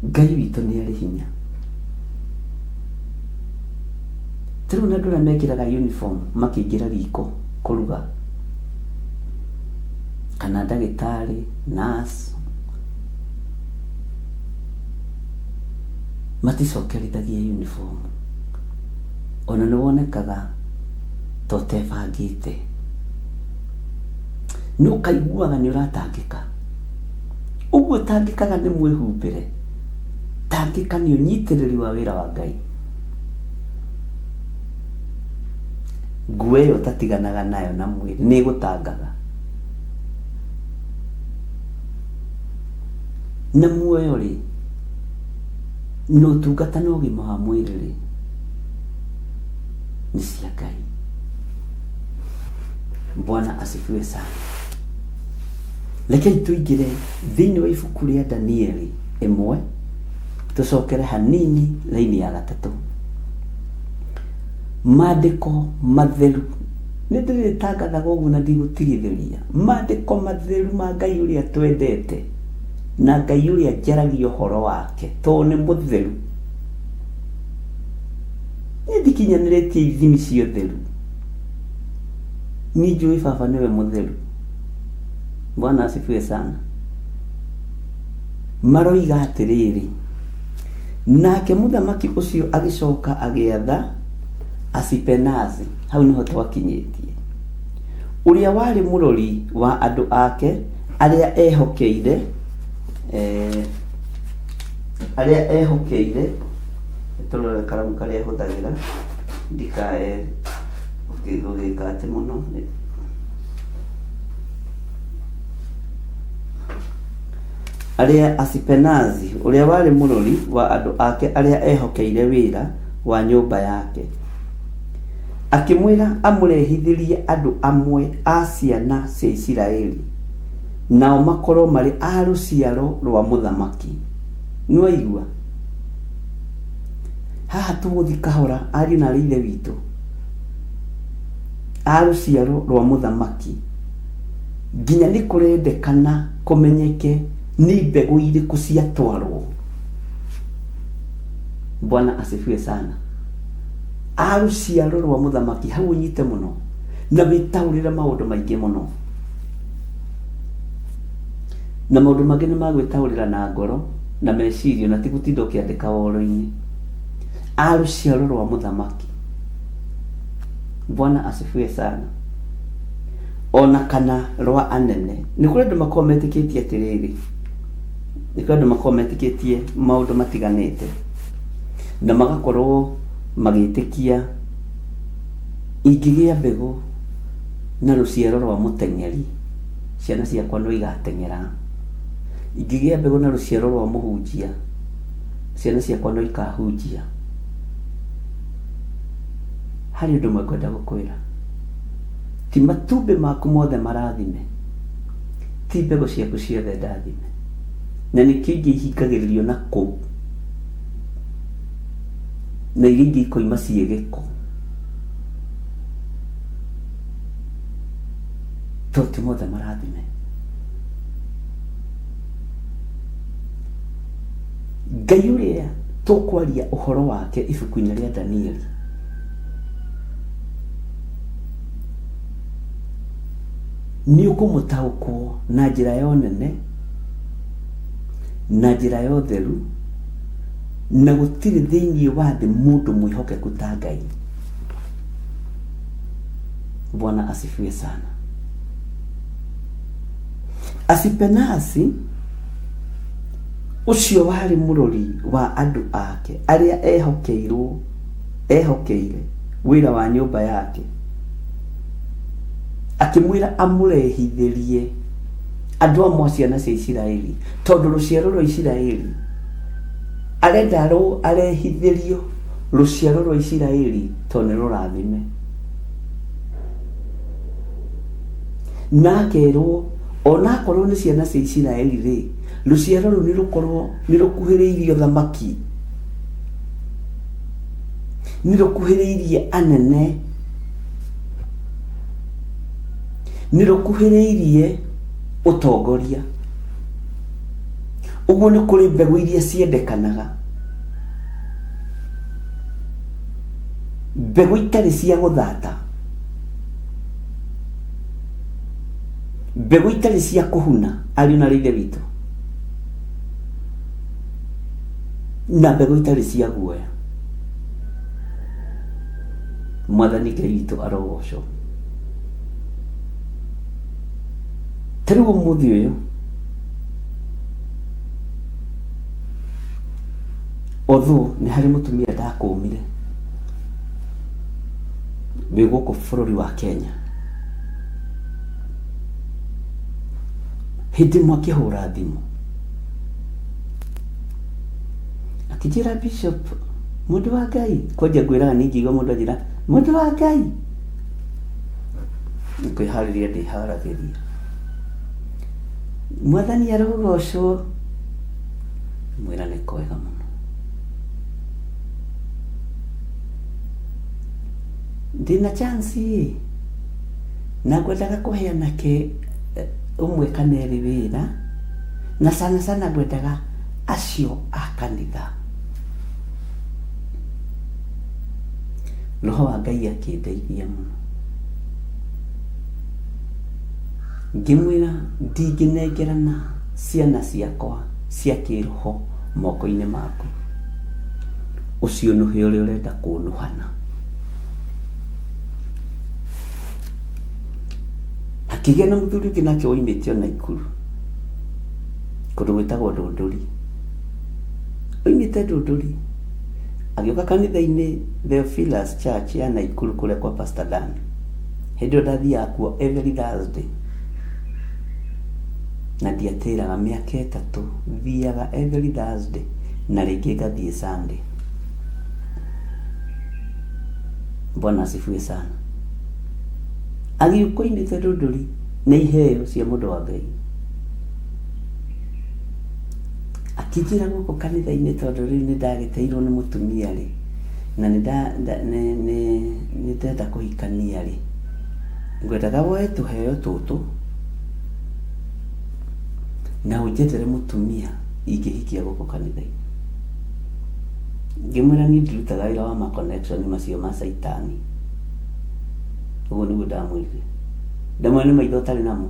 S1: Ngai witũ nĩ arĩ hinya. Ta rĩu andũ arĩa mekĩraga uniform makĩingĩra riko kũruga, kana ndagĩtarĩ, nurse, maticokerithagia uniform. Ona nĩ wonekaga ta ũtebangĩte. Nĩ ũkaiguaga nĩ ũratangĩka. Ũguo ũtangĩkaga nĩ mwĩhumbĩre, tangĩka nĩ ũnyitĩrĩri wa wĩra wa Ngai. Nguo ĩyo ũtatiganaga nayo na mwĩrĩ nĩ ĩgũtangaga. Na muoyo rĩ, na ũtungata na ũgima wa mwĩrĩ rĩ, nĩ cia Ngai. Bwana asifiwe sana. Rekei tũingĩre thĩinĩ wa ibuku rĩa Danieli ĩmwe, tũcokere hanini raini ya gatatũ. Maandĩko matheru nĩ ndĩrĩtangathaga ũguo na ndigũtigithĩria. Maandĩko matheru ma Ngai ũrĩa twendete na Ngai ũrĩa njaragia ũhoro wake tondũ nĩ mũtheru. Niĩ ndikinyanĩrĩtie ithimi cia ũtheru. Niĩ njũĩ baba nĩwe mũtheru. Bwana asifiwe sana. Maroiga atĩrĩrĩ, nake mũthamaki ũcio agĩcoka agĩatha Asipenazi, hau nĩho twakinyĩtie, ũrĩa warĩ mũrori wa andũ ake arĩa ehokeire, arĩa ehokeire, tũrore karamu karĩa hũthagĩra, ndikae gũgĩka atĩ mũno. Arĩa Asipenazi, ũrĩa warĩ mũrori wa andũ ake arĩa ehokeire wĩra wa nyũmba yake, akĩmwĩra amũrehithĩrie andũ amwe a ciana cia Isiraeli, nao makorwo marĩ a rũciaro rwa mũthamaki. Nĩwaigua? Haha tũgũthiĩ kahora ariũ na arĩ ithe witũ, a rũciaro rwa mũthamaki, nginya nĩ kũrendekana kũmenyeke nĩ mbegũ irĩkũ ciatwarwo. Bwana asifiwe sana. A rũciaro rwa mũthamaki, hau ũnyite mũno na wĩtaũrĩre maũndũ maingĩ mũno, na maũndũ mangĩ nĩ magwĩtaũrĩra na ngoro na meciria, na ti gũtinda ũkĩandĩka woro-inĩ. A rũciaro rwa mũthamaki. Bwana asifiwe sana. Ona kana rwa anene. Nĩ kũrĩ andũ makoragwo metĩkĩtie atĩrĩrĩ, nĩ kũrĩ andũ makoragwo metĩkĩtie maũndũ matiganĩte, na magakorwo magĩtĩkia ingĩgĩa mbegũ na rũciaro rwa mũteng'eri, ciana ciakwa no igateng'era. Ingĩgĩa mbegũ na rũciaro rwa mũhunjia, ciana ciakwa no ikahunjia. Harĩ ũndũ ũmwe ngwenda gũkwĩra, ti matumbĩ maku mothe marathime, ti mbegũ ciaku ciothe ndathime, na nĩkĩo ingĩ ihingagĩrĩrio na kũu. Na iria ingĩ ikoima ciĩ gĩko. To ti mothe marathime. Ngai ũrĩa tũkwaria ũhoro wake ibuku-inĩ rĩa Danieli nĩ ũkũmũtaũkwo na njĩra ya ũnene, na njĩra ya ũtheru, na gũtirĩ thĩinĩ wa thĩ mũndũ mwĩhokeku ta Ngai. Bwana asifiwe sana. Asipenasi ũcio warĩ mũrori wa andũ ake arĩa ehokeirwo ehokeire wĩra wa nyũmba yake, akĩmwĩra amũrehithĩrie andũ amwe a ciana cia Isiraeli, tondũ rũciaro rwa Isiraeli arenda arehithĩrio rũciaro rwa Isiraeli tondũ nĩ rũrathime. Na akerwo onakorwo nĩ ciana cia Isiraeli rĩ, rũciaro rũu nĩ rũkorwo nĩ rũkuhĩrĩirie ũthamaki, nĩ rũkuhĩrĩirie anene, nĩ rũkuhĩrĩirie ũtongoria. Ũguo nĩ kũrĩ mbegũ iria ciendekanaga, mbegũ itarĩ cia gũthata, mbegũ itarĩ cia kũhuna ariũ na ithe witũ, na mbegũ itarĩ cia guoya. Mwathani Ngai witũ arogocwo. Ta rĩu ũmũthĩ ũyũ although nĩ harĩ mũtumia ndakũmire wĩ gũkũ bũrũri wa Kenya, hĩndĩ ĩmwe akĩhũra thimũ akĩnjĩra, Bishop, mũndũ wa Ngai, kwanja ngwĩraga niĩ ngĩigua mũndũ anjĩra mũndũ wa Ngai, nĩ kwĩharĩria ndĩharagĩria. Mwathani arogocwo. Mwĩra nĩ kwega mũno. Ndĩna chance ĩ, na ngwendaga kũhe anake ũmwe kana erĩ wĩra, na sana sana ngwendaga acio a kanitha. Roho wa Ngai akĩndeithia mũno. Ngĩmwĩra ndingĩnengerana ciana ciakwa cia kĩroho moko-inĩ maku. Ũcio nũhe ũrĩa ũrenda kũnũhana. Hakĩgĩa na mũthuri ũngĩ nake woimĩte o Naikuru, kũndũ gwĩtagwo Ndũndũri. Oimĩte Ndũndũri, agĩũka kanitha-inĩ Theophilus Church ya Naikuru kũrĩa kwa Pastor Dan. Hĩndĩ ĩyo ndathiaga kuo every Thursday. Na ndiatĩraga mĩaka 3, thiaga every Thursday na rĩngĩ ngathiĩ Sunday. Bwana asifiwe sana. Agĩũka oimĩte Ndũndũri na iheo cia mũndũ wa Ngai. Akĩnjĩra gũkũ kanitha-inĩ tondũ rĩu nĩ ndagĩteirwo nĩ mũtumia rĩ, na nĩ ndenda kũhikania rĩ, ngwendaga woe tũheo tũtũ na ũnjethere mũtumia ingĩhikia gũkũ kanitha-inĩ. Ngĩmwĩra niĩ ndirutaga wĩra wa ma connection macio ma caitani. Ũguo nĩguo ndamwĩrire. Ndamwĩra nĩ maitho ũtarĩ namo,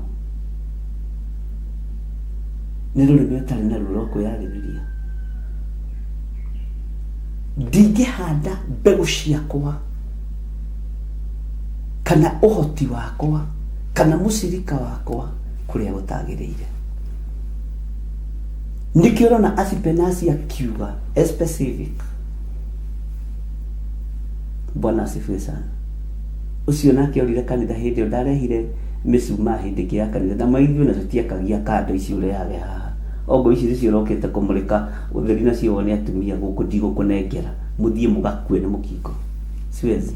S1: nĩ rũrĩmĩ ũtarĩ naruo rwa kwĩyarĩrĩria. Ndingĩhanda mbegũ ciakwa kana ũhoti wakwa kana mũcirika wakwa kũrĩa gũtagĩrĩire. Nĩkĩo ũrona Asipenasi akiuga specific. Bwana asifiwe sana. Ũcio nake orire kanitha hĩndĩ ĩyo ndarehire mĩcumaa hĩndĩ ĩngĩ ya kanitha, na maithuĩ na tũtiakagia kando ici ũrehage haha. Ongo ici nĩcio ũrokĩte kũmũrĩka ũtheri nacio wone atumia gũkũ ndigũkũnengera, mũthiĩ mũgakue nĩ mũkingo. Siwezi.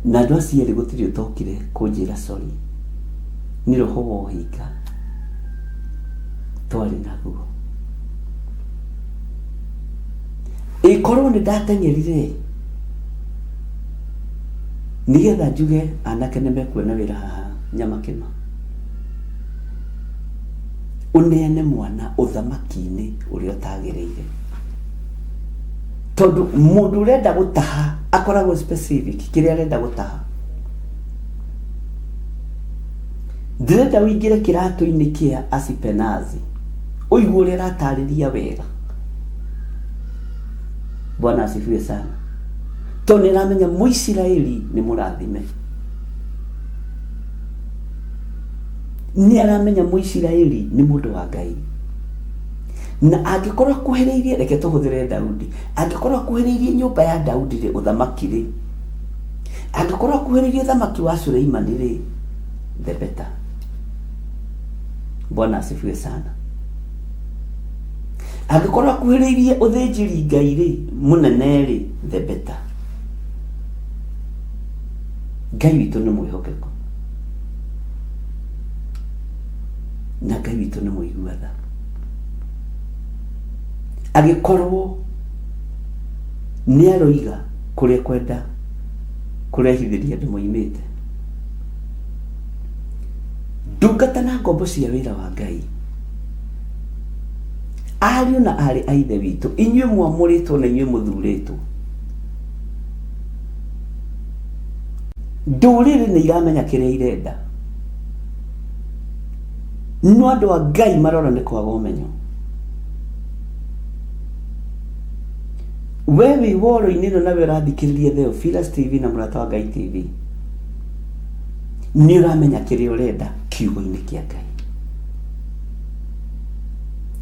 S1: Na andũ acio erĩ gũtirĩ ũtokire kũnjĩra sorry, nĩ roho wa ũhinga twarĩ naguo. Ĩkorwo nĩ ndateng'erire nĩgetha njuge anake nĩ mekuona wĩra haha Nyamakĩma. Ũneane mwana ũthamaki-inĩ ũrĩa ũtagĩrĩire. Tondũ mũndũ ũrenda gũtaha akoragwo specific kĩrĩa arenda gũtaha. Ndĩrenda ũingĩre kĩratũ-inĩ kĩa Asipenazi ũigue ũrĩa aratarĩria wega. Bwana asifiwe sana. Tondũ nĩ aramenya Mũisiraeli nĩ mũrathime. Nĩ aramenya Mũisiraeli nĩ mũndũ wa Ngai. Na angĩkorwo akuhĩrĩirie, reke tũhũthĩre Daudi, angĩkorwo akuhĩrĩirie nyũmba ya Daudi rĩ, ũthamaki rĩ, angĩkorwo akuhĩrĩirie ũthamaki wa Suleimani rĩ, the better. Bwana asifiwe sana. Angĩkorwo akuhĩrĩirie ũthĩnjĩri Ngai rĩ, mũnene rĩ, the better. Ngai witũ nĩ mwĩhokeku na Ngai witũ nĩ mũigua tha. Angĩkorwo nĩ aroiga kũrĩa kwenda kũrehithĩria andũ moimĩte, ndungata na ngombo cia wĩra wa Ngai, ariũ na aarĩ a Ithe witũ, inyuĩ mwamũrĩtwo na inyuĩ mũthurĩtwo, ndũrĩrĩ nĩ iramenya kĩrĩa irenda, no andũ a Ngai marora nĩ kwaga ũmenyo. We wĩ woro-inĩ ĩno nawe ũrathikĩrĩria Theophilus TV na Mũrata wa Ngai TV, nĩ ũramenya kĩrĩa ũrenda kiugo-inĩ kĩa Ngai.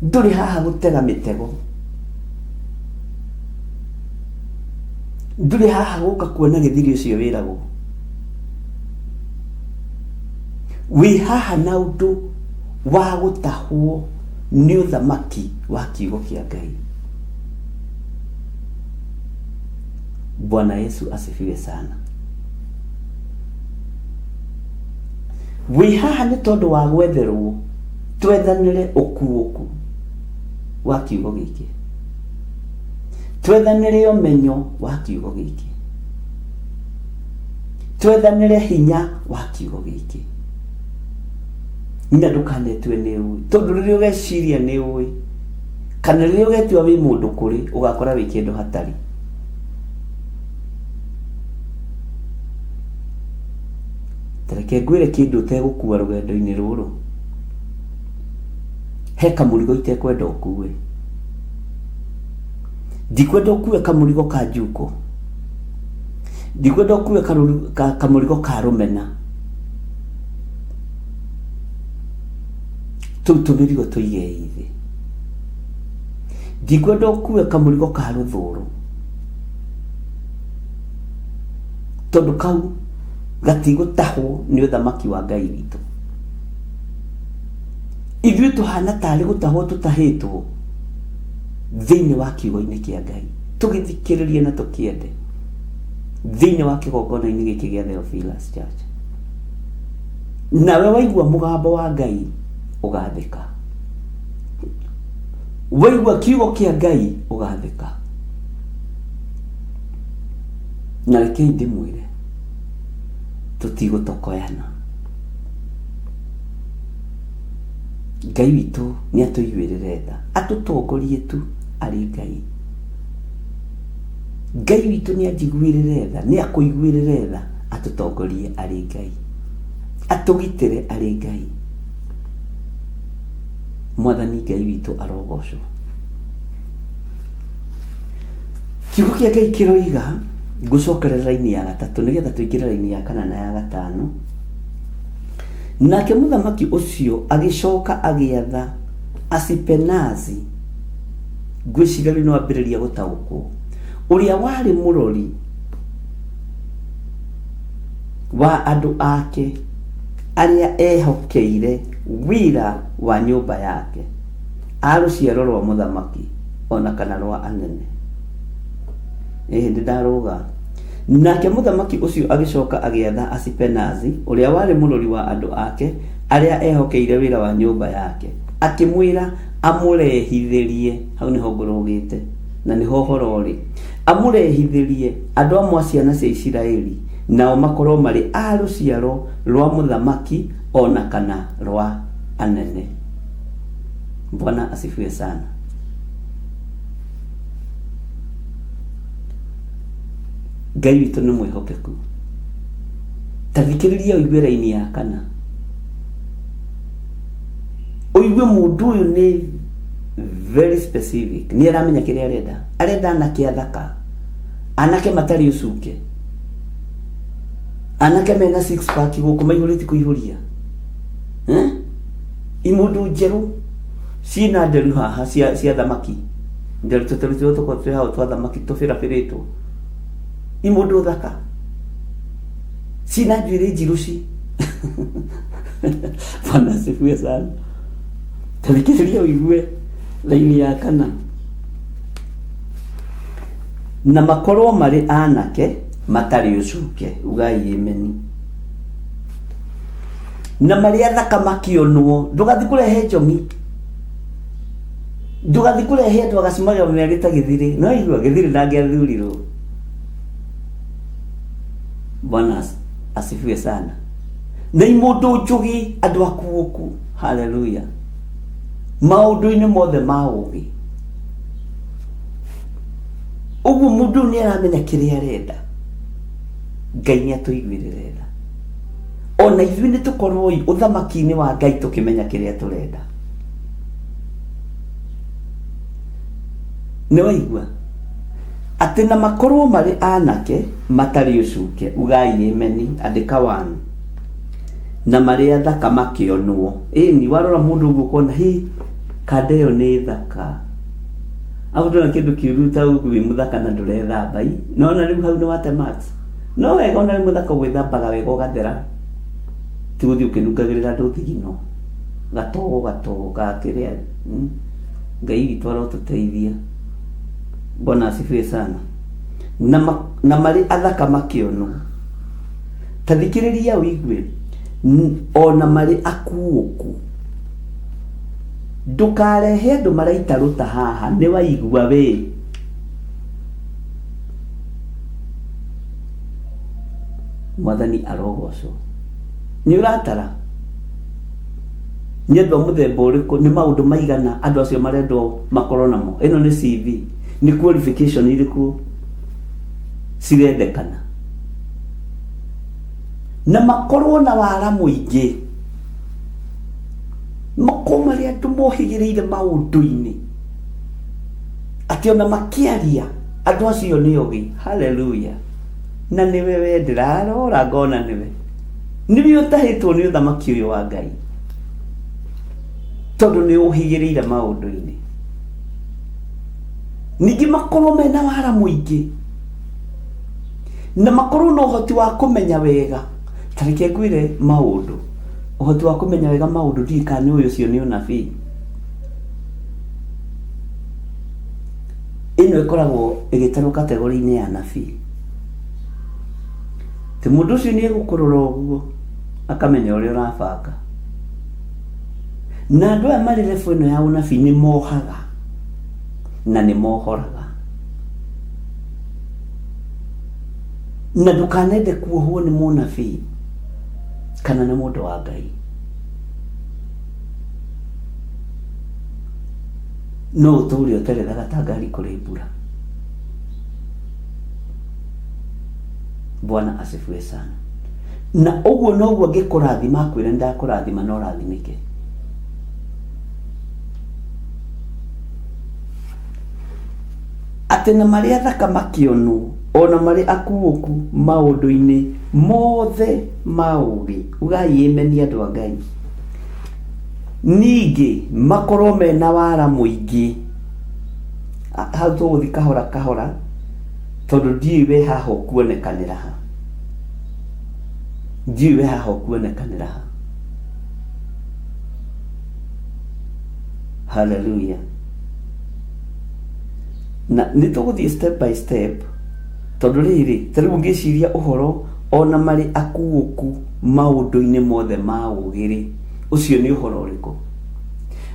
S1: Ndũrĩ haha gũtega mĩtego, ndũrĩ haha gũka kuona gĩthiri ũcio wĩragwo. Wĩ haha na ũndũ wa gũtahwo nĩ ũthamaki wa kiugo kĩa Ngai. Bwana Yesu asifiwe sana. Wĩ haha nĩ tondũ wa gwetherwo twethanĩre ũkuũku wa kiugo gĩkĩ, twethanĩre ũmenyo wa kiugo gĩkĩ, twethanĩre hinya wa kiugo gĩkĩ. Na ndũkanetue nĩ ũĩ, tondũ rĩrĩa ũgeciria nĩ ũĩ kana rĩrĩa ũgetua wĩ mũndũ kũrĩ, ũgakora wĩ kĩndũ hatarĩ. Ta reke ngwĩre kĩndũ ũtegũkua rũgendo-inĩ rũrũ. He kamũrigo itekwenda ũkue. Ndikwenda ũkue kamũrigo ka njuko. Ndikwenda ũkue kamũrigo ka rũmena. Tũu tũmĩrigo tũigei thĩ. Ndikwenda ũkue kamũrigo ka rũthũũro. Tondũ kau gatigũtahwo nĩ ũthamaki wa Ngai witũ. Ithuĩ tũhana tarĩ gũtahwo tũtahĩtwo thĩinĩ wa kiugo-inĩ kĩa Ngai, tũgĩthikĩrĩrie na tũkĩende thĩinĩ wa kĩgongona-inĩ gĩkĩ gĩa Theophilus Church. Nawe waigua mũgambo wa Ngai ũgathĩka, waigua kiugo kĩa Ngai ũgathĩka. Na rekei ndĩmwĩre, tũtigũtokoyana. Ngai witũ nĩ atũiguĩrĩre tha, atũtongorie tu arĩ Ngai. Ngai witũ nĩ anjiguĩrĩre tha, nĩ akũiguĩrĩre tha, atũtongorie arĩ Ngai, atũgitĩre arĩ Ngai. Mwathani Ngai witũ arogocwo. Kiugo kĩa Ngai kĩroiga, ngũcokerera raini ya gatatũ nĩgetha tũingĩre raini ya kana na ya gatano. Nake mũthamaki ũcio agĩcoka agĩatha Asipenazi, ngwĩciria rĩu nĩ wambĩrĩria gũtaũkwo, ũrĩa warĩ mũrori wa andũ ake arĩa ehokeire wĩra wa nyũmba yake, a rũciaro rwa mũthamaki o na kana rwa anene. Ĩhĩ, nĩ ndarũga. Nake mũthamaki ũcio agĩcoka agĩatha Asipenazi, ũrĩa warĩ mũrori wa andũ ake arĩa ehokeire wĩra wa nyũmba yake, akĩmwĩra amũrehithĩrie, hau nĩho ngũrũgĩte, Na nĩho ũhoro ũrĩ. Amũrehithĩrie andũ amwe a ciana cia Isiraeli, nao makorwo marĩ a rũciaro rwa mũthamaki o na kana rwa anene. Bwana asifiwe sana. Ngai witũ nĩ mwĩhokeku. Ta thikĩrĩria ũigue raini ya kana. Ũigue mũndũ ũyũ nĩ very specific. Nĩ aramenya kĩrĩa arenda. Arenda anake athaka. Anake matarĩ ũcuke. Anake mena six pack gũkũ maihũrĩtie kũihũria. Eh? Imũndũ njerũ ciĩna nderu haha cia cia thamaki. Nderu tũteru tũrĩa tũkoragwo twĩ hau twa thamaki tũbĩrabĩrĩtwo. Imũndũ thaka. Ciĩna njuĩrĩ njirũ ci. Bwana asifiwe sana. Tathikĩrĩria ũigue raini ya kana. Na makorwo marĩ anake matarĩ ũcuke. Ugai ameni. Na marĩ athaka makĩonwo. Ndũgathiĩ kũrehe njong'i. Ndũgathiĩ kũrehe andũ agacumaga merĩ ta gĩthirĩ. No igua gĩthirĩ ndangĩathurirwo. Bwana asifiwe sana. Na imũndũ njũgĩ andũ akuũku. Haleluya. Maũndũ-inĩ mothe ma ũgĩ. Ũguo mũndũ ũyũ nĩ aramenya kĩrĩa arenda. Ngai nĩ atũiguĩrĩre tha. Ona ithuĩ nĩ tũkorwo ũthamaki-inĩ wa Ngai tũkĩmenya kĩrĩa tũrenda. Nĩ waigua? Atĩ na makorwo marĩ anake matarĩ ũcuke, ugai ameni, andĩka one. Na marĩ athaka makĩonwo. Ĩni, warora mũndũ ũguo ũkona, hĩ, kanda ĩyo nĩ thaka. Afu ndona kĩndũ kĩũru ta ũguo wĩ mũthaka na ndũrethamba i. Nona rĩu hau nĩ wate marks. No wega ona wĩ mũthaka gwĩthambaga wega ũgathera. Ti gũthiĩ ũkĩnungagĩrĩra andũ thigino. Gatogo gatogo ga kĩrĩa. Ngai witũ arotũteithia. Bwana asifiwe sana. Na, ma, na marĩ athaka makĩonwo. Ta thikĩrĩria ũigue. Ona marĩ akuũku. Ndũkarehe andũ maraita rũta haha nĩ waigua we. Mwathani arogocwo. Nĩ ũratara? Nĩ andũ a mũthemba ũrĩkũ? Nĩ maũndũ maigana andũ acio marendwo makorwo namo? Ĩno nĩ CV. Nĩ qualification irĩkũ cirendekana? Na makorwo na wara mũingĩ. Makorwo marĩ andũ mohĩgĩrĩire maũndũ-inĩ. Atĩ ona makĩaria andũ acio nĩ ogĩ. Hallelujah. Na nĩwe we ndĩrarora ngona nĩwe. Nĩwe ũtahĩtwo nĩ ũthamaki ũyũ wa Ngai. Tondũ nĩ ũhĩgĩrĩire maũndũ-inĩ. Ningĩ makorwo mena wara mũingĩ. Na makorwo na ũhoti wa kũmenya wega. Ta reke ngwĩre maũndũ. Ũhoti wa kũmenya wega maũndũ ndiũĩ kana nĩ ũĩ ũcio nĩ ũnabii. Ĩno ĩkoragwo ĩgĩtarwo kategori-inĩ ya anabii. Atĩ mũndũ ũcio nĩ egũkũrora ũguo akamenya ũrĩa ũrabanga. Na andũ aya marĩ level ĩno ya ũnabii nĩ mohaga na nĩ mohoraga. Na ndũkanende kuohwo nĩ mũnabii kana nĩ mũndũ wa Ngai. No ũtũre ũterethaga ta ngari kũrĩ mbura. Bwana asifiwe sana. Na ũguo noguo angĩkũrathima akwĩre nĩndakũrathima na ũrathimĩke. Atĩ na marĩ athaka makĩonwo, o na marĩ akuũku maũndũ-inĩ mothe ma ũũgĩ. Ugai ameni andũ a Ngai. Ningĩ makorwo mena wara mũingĩ. Hau tũgũthiĩ kahora kahora tondũ ndiũĩ we haha ũkuonekanĩra ha. Ndiũĩ we haha ũkuonekanĩra ha. Hallelujah. Na nĩ tũgũthiĩ step by step tondũ rĩrĩ, ta rĩu ngĩciria ũhoro ona marĩ akuũku maũndũ-inĩ mothe ma ũũgĩ-rĩ, ũcio nĩ ũhoro ũrĩkũ?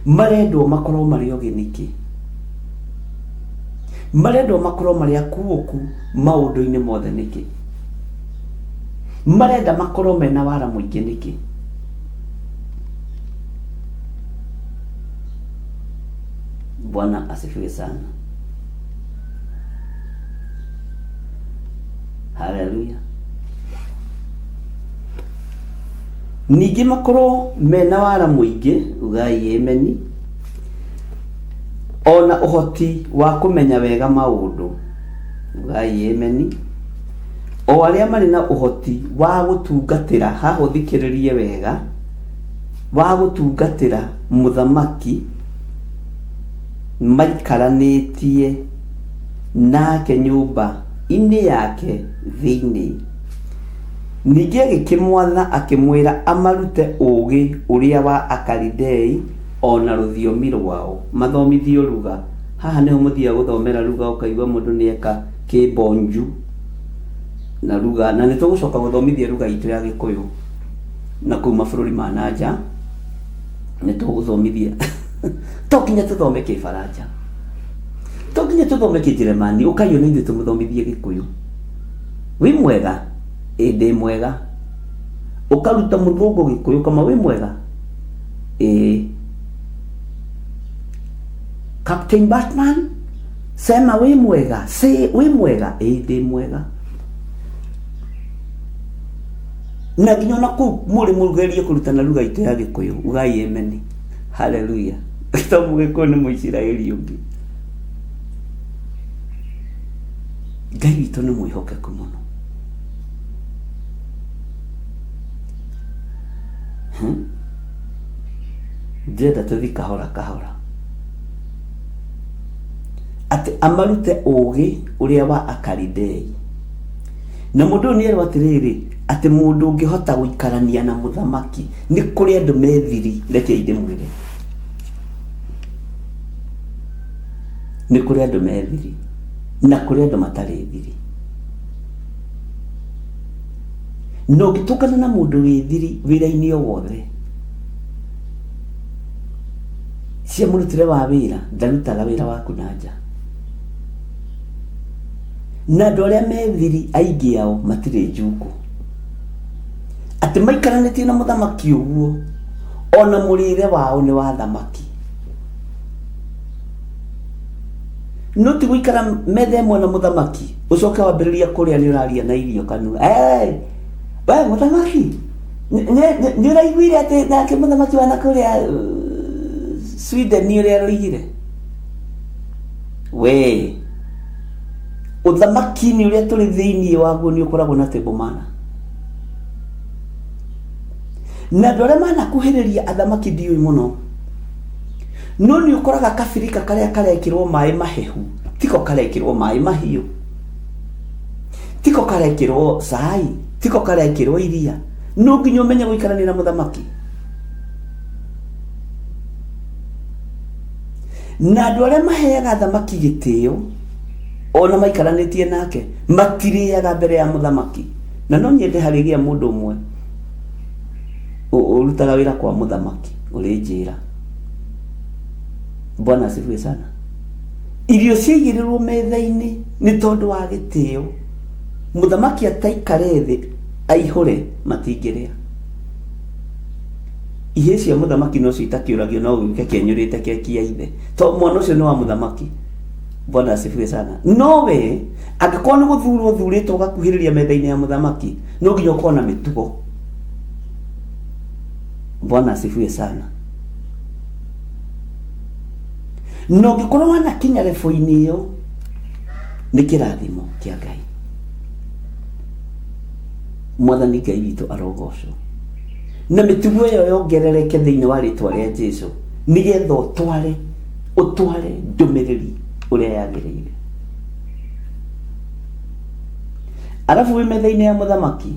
S1: Marendwo makorwo marĩ ogĩ nĩkĩ? Marendwo makorwo marĩ akuũku maũndũ-inĩ mothe nĩkĩ? Marenda makorwo mena wara mũingĩ nĩkĩ? Bwana asifiwe sana. Haleluya. Ningĩ makorwo mena wara mũingĩ, ugai ameni, ona ũhoti wa kũmenya wega maũndũ, ugai ameni, o arĩa marĩ na ũhoti wa gũtungatĩra, haha ũthikĩrĩrie wega, wa gũtungatĩra mũthamaki maikaranĩtie nake nyũmba-inĩ yake thĩinĩ. Ningĩ agĩkĩmwatha akĩmwĩra amarute ũũgĩ ũrĩa wa Akalidei o na rũthiomi rwao, mathomithio ruga. Haha nĩho mũthiaga gũthomera ruga ũkaigua mũndũ nĩeka kĩmbonju na ruga, na nĩ tũgũcoka gũthomithia ruga itũ ya Gĩkũyũ na kũu mabũrũri ma na nja, nĩ tũgũthomithia. To nginya tũthome Kĩbaranja, to nginya tũthome Kĩnjeremani, ũkai ona ithuĩ tũmũthomithie Gĩkũyũ. Wĩ mwega? Ĩ ndĩ mwega. Ũkaruta mũthũngũ Gĩkũyũ kama wĩ mwega? Ĩ. Captain Batman, sema wĩ mwega, say wĩ mwega? Ĩ ndĩ mwega. Na nginya ona kũu mũrĩ mũgerie kũrutana lugha itũ ya Gĩkũyũ, ugai ameni. Haleluya. To Mũgĩkũyũ nĩ Mũisiraeli ũngĩ. Ngai witũ nĩ mwĩhokeku mũno. Ndĩrenda tũthiĩ kahora kahora. Atĩ amarute ũũgĩ ũrĩa wa Akalidei. Na mũndũ ũyũ nĩerwo atĩrĩrĩ, atĩ mũndũ ũngĩhota gũikarania na mũthamaki, nĩ kũrĩ andũ me thiri, rekei ndĩmwĩre. Nĩ kũrĩ andũ me thiri, na kũrĩ andũ matarĩ thiri. Na ũngĩtũngana na mũndũ wĩ thiri wĩra-inĩ o wothe, cia mũrutĩre wa wĩra, ndarutaga wĩra waku na nja. Na andũ arĩa me thiri aingĩ ao matirĩ njukũ. Atĩ maikaranĩtie na mũthamaki ũguo, ona mũrĩre wao nĩ wa thamaki. No ti gũikara metha ĩmwe na mũthamaki, ũcoke wambĩrĩria kũrĩa nĩ ũraria na irio kanua. Hey, we mũthamaki, nĩ ũraiguire atĩ nake mũthamaki wa nakũrĩa Sweden ũrĩa aroigire? We, ũthamaki-inĩ ũrĩa tũrĩ thĩinĩ waguo nĩ ũkoragwo na table manner. Na andũ arĩa manakuhĩrĩria athamaki ndiũĩ mũno, no nĩ ũkoraga kabirika karĩa karekĩrwo maĩ mahehu tiko karekĩrwo maĩ mahiũ, tiko karekĩrwo cai, tiko karekĩrwo iria. No nginya ũmenye gũikarania na mũthamaki. Na andũ arĩa maheaga thamaki gĩtĩo ona maikaranĩtie nake matirĩaga mbere ya mũthamaki. Na no nyende harĩgĩa mũndũ ũmwe ũrutaga wĩra kwa mũthamaki ũrĩnjĩra. Bwana asifiwe sana. Irio ciaigĩrĩrwo metha-inĩ nĩ tondũ wa gĩtĩo, mũthamaki ataikare thĩ aihũre matingĩrĩa. Ihĩĩ cia mũthamaki nocio itakĩũragio no gĩũke kĩenyũrĩte keki ya ithe, tondũ mwana ũcio nĩ wa mũthamaki. Bwana asifiwe sana. No we angĩkorwo nĩ gũthurwo ũthurĩtwo ũgakuhĩrĩria metha-inĩ ya mũthamaki, no nginya ũkorwo na mĩtugo. Bwana asifiwe sana. Na ũngĩkorwo wanakinya level-inĩ ĩyo, nĩ kĩrathimo kĩa Ngai. Mwathani Ngai witũ arogocwo. Na mĩtugo ĩyo yongerereke thĩinĩ wa rĩtwa rĩa Jesu, nĩgetha ũtware ndũmĩrĩri ũrĩa yagĩrĩire. Arabu wĩ metha-inĩ ya mũthamaki,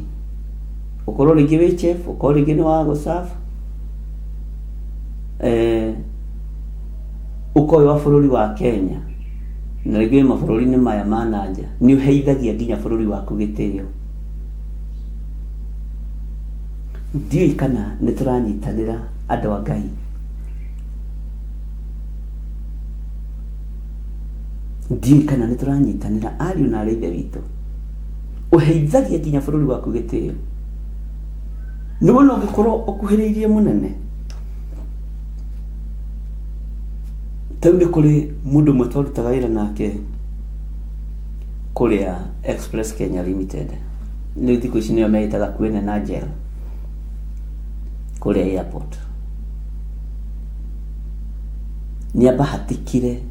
S1: ũkorwo rĩngĩ wĩ chef, ũkorwo rĩngĩ nĩ wa gũserve, ũkorwo wĩ wa bũrũri wa Kenya, na rĩngĩ wĩ mabũrũri-inĩ maya ma na nja, nĩ ũheithagia nginya bũrũri waku gĩtĩo. Ndiũĩ kana nĩ tũranyitanĩra andũ a Ngai. Ndiũĩ kana nĩ tũranyitanĩra ariũ na arĩ ithe witũ. Ũheithagia nginya bũrũri waku gĩtĩo. Nĩ wona ũngĩkorwo ũkuhĩrĩirie mũnene. Ta rĩu nĩ kũrĩ mũndũ ũmwe twarutaga wĩra nake kũrĩa Express Kenya Limited. Rĩu thikũ ici nĩo meĩtaga Kwene na Gel kũrĩa airport. Nĩ ambahatikire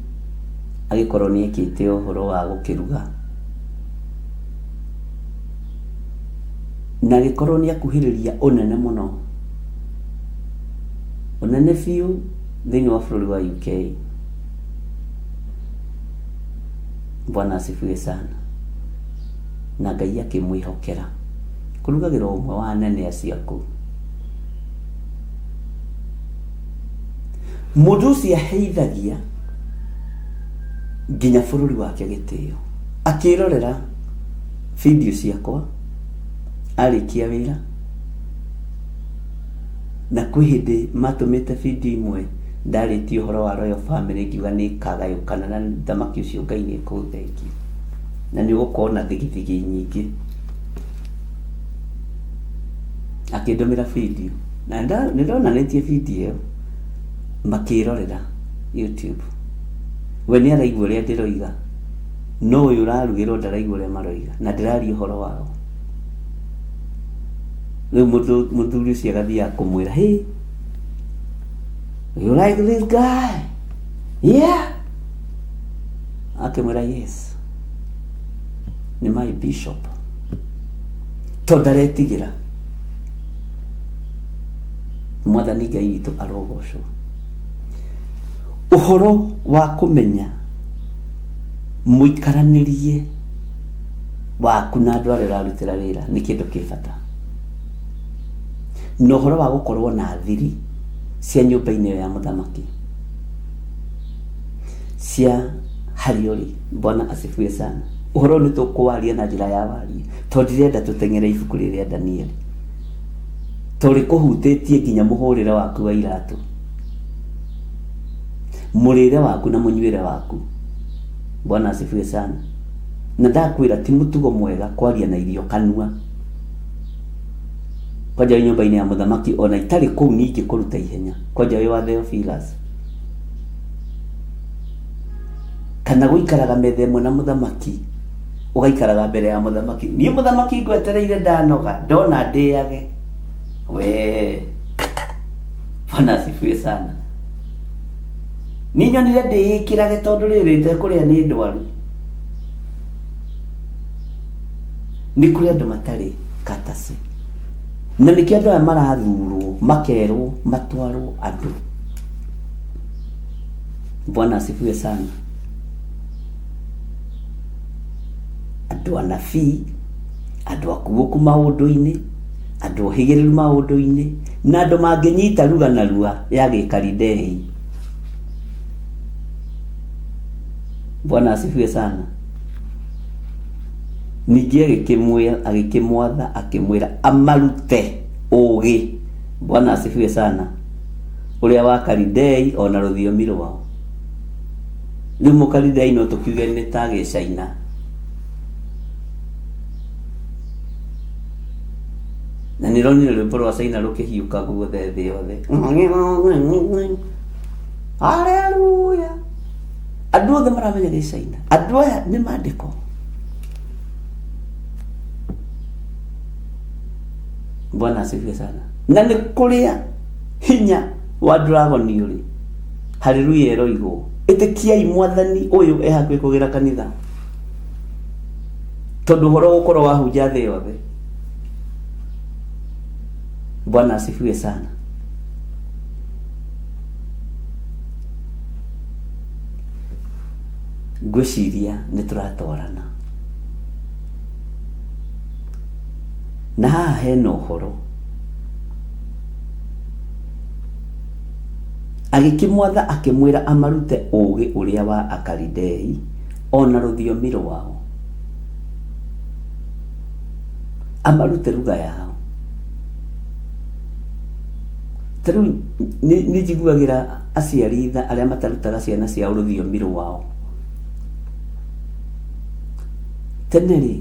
S1: agĩkorwo nĩ ekĩte ũhoro wa gũkĩruga. Na agĩkorwo nĩ akuhĩrĩria ũnene mũno. Ũnene biũ thĩinĩ wa bũrũri wa UK. Bwana asifiwe sana. Na Ngai akĩmwĩhokera kũrugagĩra ũmwe wa anene acio a kũu. Mũndũ ũcio aheithagia nginya bũrũri wake gĩtĩo. Akĩrorera video ciakwa arĩkia wĩra, na kwĩ hĩndĩ matũmĩte video imwe ndarĩtie ũhoro wa Royal Family ngiuga nĩ ĩkagayũkana na thamaki ũcio Ngai nĩ ekũũthengia na nĩ ũgũkorwo na thigithigi nyingĩ. Akĩndũmĩra video na nĩ ndonanĩtie video ĩyo makĩrorera YouTube. We nĩ araigua ũrĩa ndĩroiga no ũyũ ũrarugĩrwo ndaraigua ũrĩa maroiga na ndĩraria ũhoro wao. Rĩu mũthuri ũcio agathiaga kũmwĩra, hey, you like this guy? Yeah. Akĩmwĩra yes. Nĩ my bishop. Tondũ ndaretigĩra. Mwathani Ngai witũ arogocwo. Ũhoro wa kũmenya mũikaranĩrie waku na andũ arĩa ũrarutĩra wĩra nĩ kĩndũ kĩ bata. Na ũhoro wa gũkorwo na thiri cia nyũmba-inĩ ĩyo ya mũthamaki cia harĩa ũrĩ. Bwana asifiwe sana. Ũhoro ũyũ nĩ tũkũwaria na njĩra ya warie tondũ ndirenda tũteng'ere ibuku rĩrĩ rĩa Danieli tondũ rĩkũhutĩtie nginya mũhũrĩre waku wa iratũ, mũrĩre waku na mũnyuĩre waku. Bwana asifiwe sana. Na ndakwĩra ti mũtugo mwega kwaria na irio kanua. Kwanja wĩ nyũmba-inĩ ya mũthamaki ona itarĩ kũu ningĩ kũruta ihenya. Kwanja wĩ wa Theophilus. Kana gũikaraga metha ĩmwe na mũthamaki, ũgaikaraga mbere ya mũthamaki. Niĩ mũthamaki ngwetereire ndanoga, ndona ndĩage. We. Bwana asifiwe sana. Niĩ nyonire ndĩĩkĩrage tondũ rĩrĩ itekũrĩa nĩ ndwaru. Nĩ kũrĩ andũ matarĩ katacĩ. Na nĩkĩo andũ aya marathurwo makerwo matwarwo andũ. Bwana asifiwe sana. Andũ anabii, andũ akuũku maũndũ-inĩ, andũ ohĩgĩrĩru maũndũ-inĩ, na andũ mangĩnyita ruga narua ya gĩkaridei. Bwana asifiwe sana. Ningĩ agĩkĩmwatha akĩmwĩra amarute ũũgĩ. Bwana asifiwe sana. Ũrĩa wa Kalidei ona rũthiomi rwao. Rĩu mũkalidei no tũkiuge nĩ ta gĩcaina. Na nĩ ronire rwĩmbo rwa Caina rũkĩhiũka guothe thĩ yothe. Haleluya. Andũ othe maramenya gĩcaina. Andũ aya nĩ mandĩko. Bwana asifiwe sana. Na nĩ kũrĩa hinya wa dragoni ũrĩ. Haleluya ĩroigwo. Ĩtĩkiai mwathani ũyũ e hakuhĩ kũgĩra kanitha. Tondũ ũhoro ũgũkorwo wahunja thĩ yothe. Bwana asifiwe sana. Ngwĩciria nĩ tũratwarana. Na haha hena ũhoro. Agĩkĩmwatha akĩmwĩra amarute ũũgĩ ũrĩa wa Akalidei o na rũthiomi rwao. Amarute lugha yao. Ta rĩu nĩ njiguagĩra aciari tha arĩa matarutaga ciana ciao rũthiomi rwao. Tene rĩ,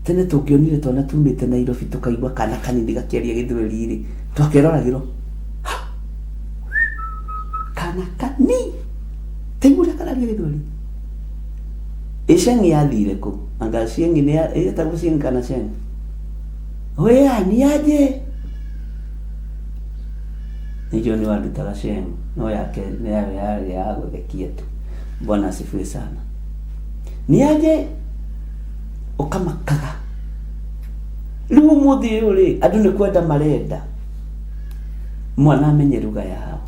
S1: tene tũngĩonire twana tumĩte Nairobi tũkaigua kana kanini gakĩaria gĩthweri rĩ, twakeroragĩrwo kana kani taigua ũrĩa kararia gĩthweri. Ĩceng'i yathire kũ? Anga cieng'i nĩ ĩtagwo cieng'i kana ceng'i? Oya ni aje nĩ nĩ wandutaga sheng no yake nĩ yayo yarĩ ya gũthekia tu. Bwana asifiwe sana. Ni aje ũkamakaga rĩu ũmũthĩ ũyũ rĩ, andũ nĩ kwenda marenda mwana amenye lugha yao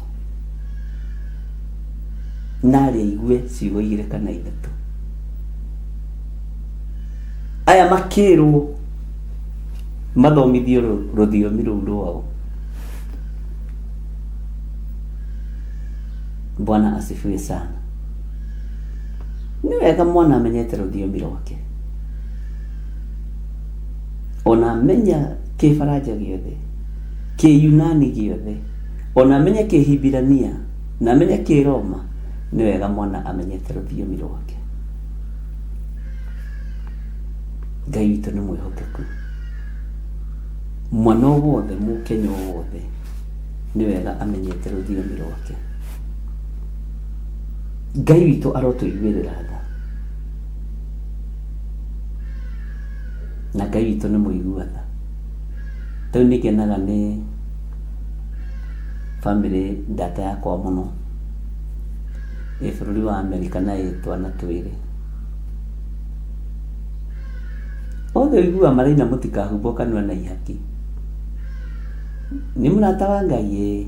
S1: na arĩa aigue ciugo igĩrĩ kana ithatũ. Aya makĩrwo mathomithio rũthiomi rũu rwao. Bwana asifiwe sana. Nĩ wega mwana amenyete rũthiomi rwake, ona amenya kĩbaranja gĩothe, kĩyunani gĩothe, ona amenye kĩhibirania na amenye kĩroma, nĩ wega mwana amenyete rũthiomi rwake. Ngai witũ nĩ mwĩhokeku. Mwana o wothe, mũkenya o wothe, nĩ wega amenyete rũthiomi rwake. Ngai witũ arotũiguĩrĩra tha, na Ngai witũ nĩ mũigua tha. Rĩu nĩ ngenaga nĩ bamĩrĩ ndata yakwa mũno ĩ bũrũri wa Amerika na ĩ twana twĩrĩ. Othe ũiguaga maraina mũtikahumbwo kanua na ihaki. Nĩ mũrata wa Ngai ĩĩ.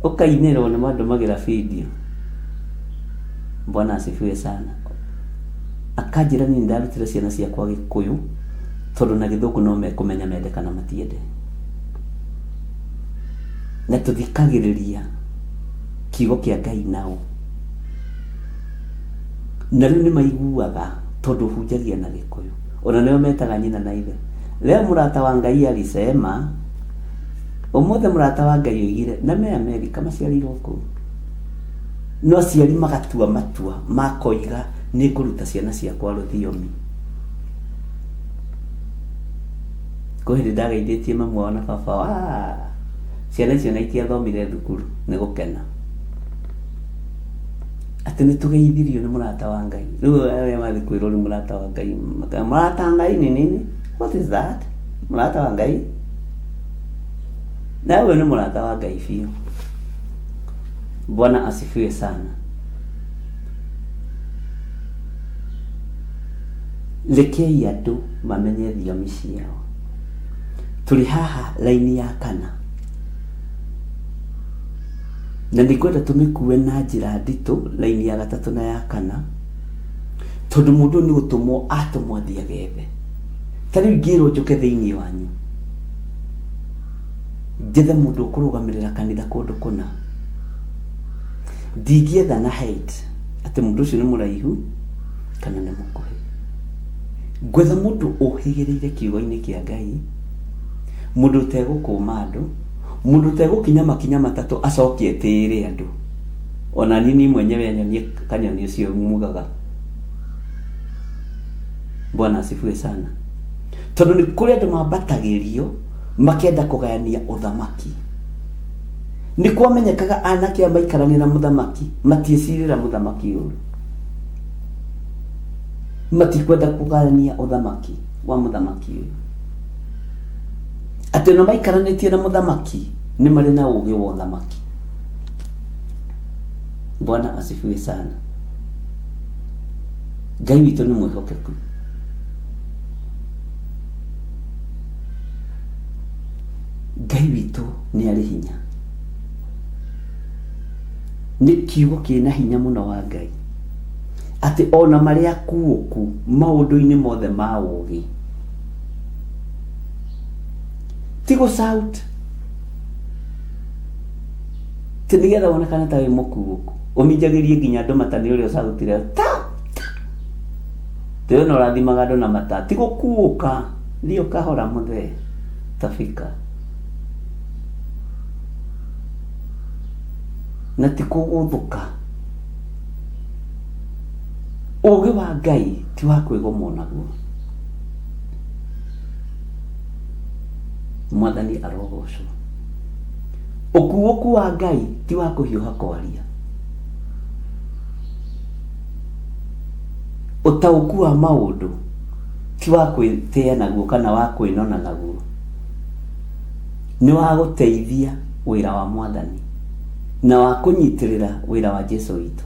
S1: Ũkainĩrwo nĩ mandũmagĩra video. Bwana asifiwe sana. Akanjĩra niĩ ndarutire ciana ciakwa Gĩkũyũ tondũ na Gĩthũngũ no mekũmenya mende kana matiende. Na tũthikagĩrĩria kiugo kĩa Ngai nao. Na rĩu nĩ maiguaga tondũ hunjagia na Gĩkũyũ. Ona nĩo metaga nyina na ithe. Leo mũrata wa Ngai alisema, ũmũthĩ mũrata wa Ngai oigire, na me Amerika maciarĩirwo kũu. No aciari magatua matua makoiga nĩ ngũruta ciana ciakwa rũthiomi. Kwĩ hĩndĩ ndageithĩtie mamu wao na baba wao, ah, ciana icio na itiathomire thukuru nĩ gũkena. Atĩ nĩ tũgeithirio nĩ mũrata wa Ngai. Rĩu arĩa mathiĩ kwĩrwo nĩ mũrata wa Ngai, makauga, mũrata wa Ngai ni nini? What is that? Mũrata wa Ngai? Na ũyũ nĩ mũrata wa Ngai biũ. Bwana asifiwe sana. Rekei andũ mamenye thiomi ciao. Tũrĩ haha raini ya kana na nĩ ngwenda tũmĩkue na njĩra nditũ, raini ya gatatũ na ya kana, tondũ mũndũ ũyũ nĩ gũtũmwo atũmwo athiĩ agethe. Ta rĩu ingĩrwo njũke thĩinĩ wanyu njethe mũndũ ũkũrũgamĩrĩra kanitha kũndũ kũna, ndingĩetha na height atĩ mũndũ ũcio nĩ mũraihu kana nĩ mũkuhĩ. Ngwetha mũndũ ũhĩgĩrĩire kiugo-inĩ kĩa Ngai, mũndũ ũtegũkũma andũ, mũndũ ũtegũkinya makinya matatũ acoke etĩĩre andũ. Ona niĩ mwenyewe anyonie kanyoni ũcio mugaga. Bwana asifiwe sana. Tondũ nĩ kũrĩ andũ mambatagĩrio makenda kũgayania ũthamaki. Nĩ kwamenyekaga anake aya maikarania na mũthamaki matiĩcirĩra mũthamaki ũru, matikwenda kũgayania ũthamaki wa mũthamaki ũyũ, atĩ ona maikaranĩtie na mũthamaki nĩ marĩ na ũgĩ wa ũthamaki. Bwana asifiwe sana. Ngai witũ nĩ mwĩhokeku. Ngai witũ nĩ arĩ hinya. Nĩ kiugo kĩna hinya mũno wa Ngai, atĩ ona marĩ akuũku maũndũ-inĩ mothe ma ũgĩ, ti gũ shout ti nĩgetha wonekane ta wĩ mũkuũku, ũminjagĩrie nginya andũ mata nĩ ũrĩa ũcautire ta tĩona ũrathimaga andũ na mata, ti gũkuũka, thiĩ ũkahora mũthee tafika, na ti kũgũthũka. Ũũgĩ wa Ngai ti wa kwĩgomwo naguo. Mwathani arogocwo. Ũkuũku wa Ngai ti wa kũhiũha kwaria. Ũtaũku wa maũndũ ti wa kwĩtĩa naguo kana wa kwĩnona naguo. Nĩ wa gũteithia wĩra wa Mwathani na wa kũnyitĩrĩra wĩra wa Jesu witũ.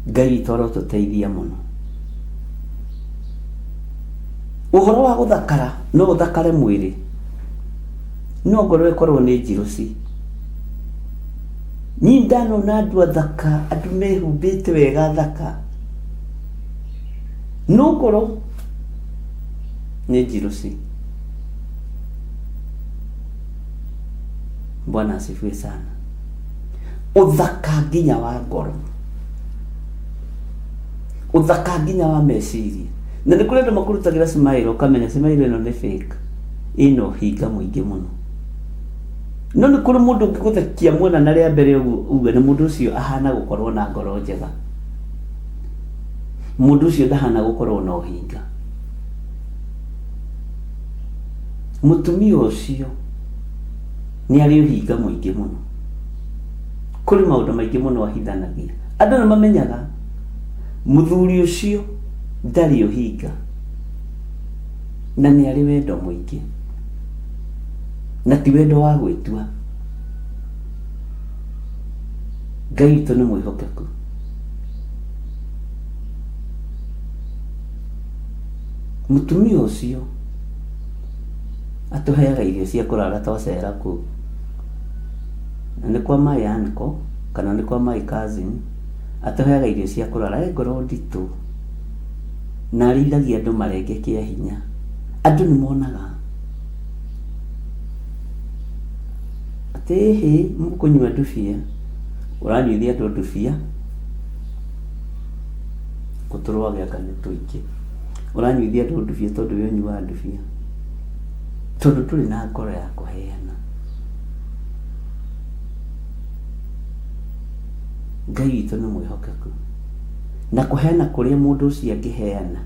S1: Ngai witũ arotũteithia mũno. Ũhoro wa gũthakara no ũthakare mwĩrĩ no ngoro ĩkorwo nĩ njirũci. Niĩ ndanona andũ athaka, andũ mehumbĩte wega athaka, no ngoro nĩ njirũci. Bwana asifiwe sana. Ũthaka nginya wa ngoro, ũthaka nginya wa meciria. Na nĩ kũrĩ andũ makũrutagĩra smile ũkamenya smile ĩno nĩ fake, ĩna ũhinga mũingĩ mũno. No nĩ kũrĩ mũndũ ũngĩgũthekia muona na rĩa mbere ũguo uge nĩ mũndũ ũcio ahana gũkorwo na ngoro njega, mũndũ ũcio ndahana gũkorwo na ũhinga. Mũtumia ũcio nĩ arĩ ũhinga mũingĩ mũno. Kũrĩ maũndũ maingĩ mũno ahithanagia. Andũ nĩ mamenyaga mũthuri ũcio ndarĩ ũhinga na nĩ arĩ wendo mũingĩ, na ti wendo wa gwĩtua. Ngai witũ nĩ mwĩhokeku. Mũtumia ũcio atũheaga irio cia kũrara twacera kũu. Na nĩ kwa my uncle kana nĩ kwa my cousin, atũheaga irio cia kũrara. E ngoro nditũ na arĩithagia andũ marenge kĩa hinya. Andũ nĩ monaga atĩ ĩhĩ mũkũnyua ndubia, ũranyuithia andũ ndubia, gũtũrwage anga nĩ tũingĩ. Ũranyuithia andũ ndubia tondũ we ũnyuaga ndubia, tondũ ndũrĩ na ngoro ya kũheana. Ngai witũ nĩ mwĩhokeku, na kũheana kũrĩa mũndũ ũcio angĩheana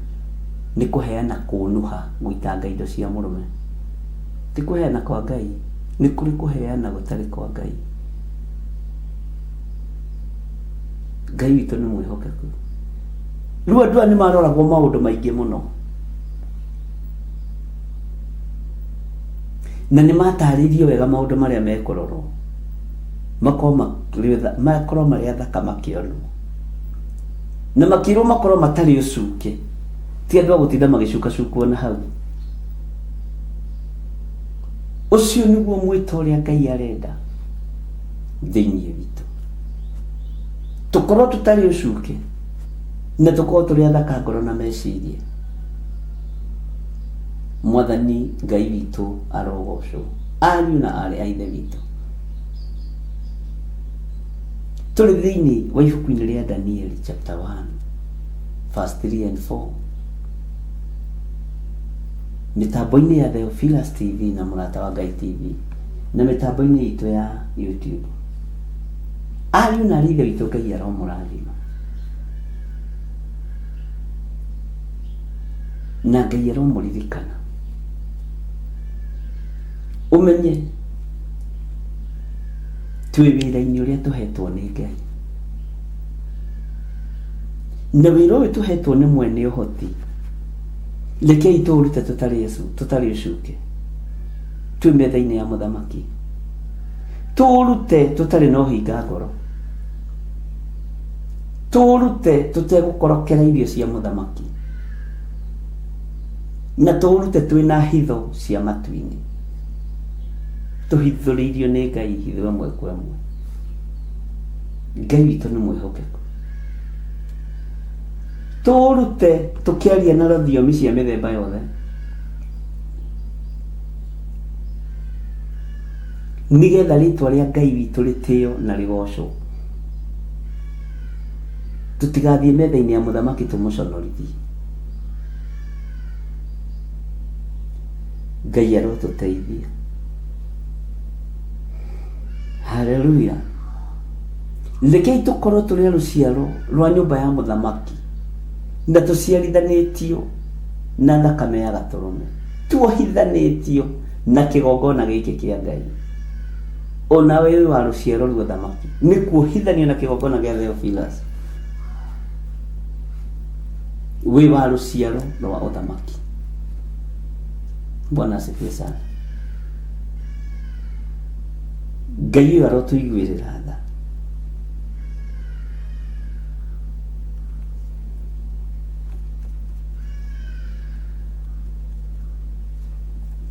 S1: nĩ kũheana kũnũha gũitanga indo cia mũrũme. Ti kũheana kwa Ngai, nĩ kũrĩ kũheana gũtarĩ kwa Ngai. Ngai witũ nĩ mwĩhokeku. Rĩu andũ aya nĩ maroragwo maũndũ maingĩ mũno, na nĩ matarĩirio wega maũndũ marĩa mekũrorwo, makorwo marĩ athaka makĩonwo, na makĩrwo makorwo matarĩ ũcuke, ti andũ a gũtinda magĩcukacukwo na hau. Ũcio nĩguo mwĩto ũrĩa Ngai arenda thĩinĩ witũ, tũkorwo tũtarĩ ũcuke na tũkorwo tũrĩ athaka ngoro na meciria. Mwathani Ngai witũ arogocwo, ariũ na aarĩ a Ithe witũ. Tũrĩ thĩinĩ wa ibuku-inĩ rĩa Danieli chapter 1 verse 3 and 4, mĩtambo-inĩ ya Theophilus TV na Mũrata wa Ngai TV na mĩtambo-inĩ itũ ya YouTube. Ariũ na aarĩ a Ithe witũ, Ngai aromũrathima na Ngai aromũririkana. Ũmenye twĩ wĩra-inĩ ũrĩa tũhetwo nĩ Ngai, na wĩra ũyũ tũhetwo nĩ mwene ũhoti, rekei tũũrute tũtarĩ ũcuke, twĩ metha-inĩ ya mũthamaki, tũũrute tũtarĩ na ũhinga ngoro, tũũrute tũtegũkorokera irio cia mũthamaki, na tũũrute twĩna hitho cia matu-inĩ, tũhithũrĩirio nĩ Ngai hitho ĩmwe kwa ĩmwe. Ngai witũ nĩ mwĩhokeku. Tũũrute tũkĩaria na rũthiomi cia mĩthemba yothe, nĩgetha rĩtwa rĩa Ngai witũ rĩtĩo na rĩgocwo. Tũtigathiĩ metha-inĩ ya mũthamaki tũmũconorithie. Ngai arotũteithia. Haleluya. Rekei tũkorwo tũrĩ a rũciaro rwa nyũmba ya mũthamaki na tũciarithanĩtio na thakame ya gatũrũme, tuohithanĩtio na kĩgongona gĩkĩ kĩa Ngai. Ona we wĩ wa rũciaro rwa ũthamaki nĩ kuohithanio na kĩgongona gĩa Theophilus, wĩ wa rũciaro rwa ũthamaki. Bwana asifiwe sana. Ngai ũyũ arotũiguĩrĩra tha.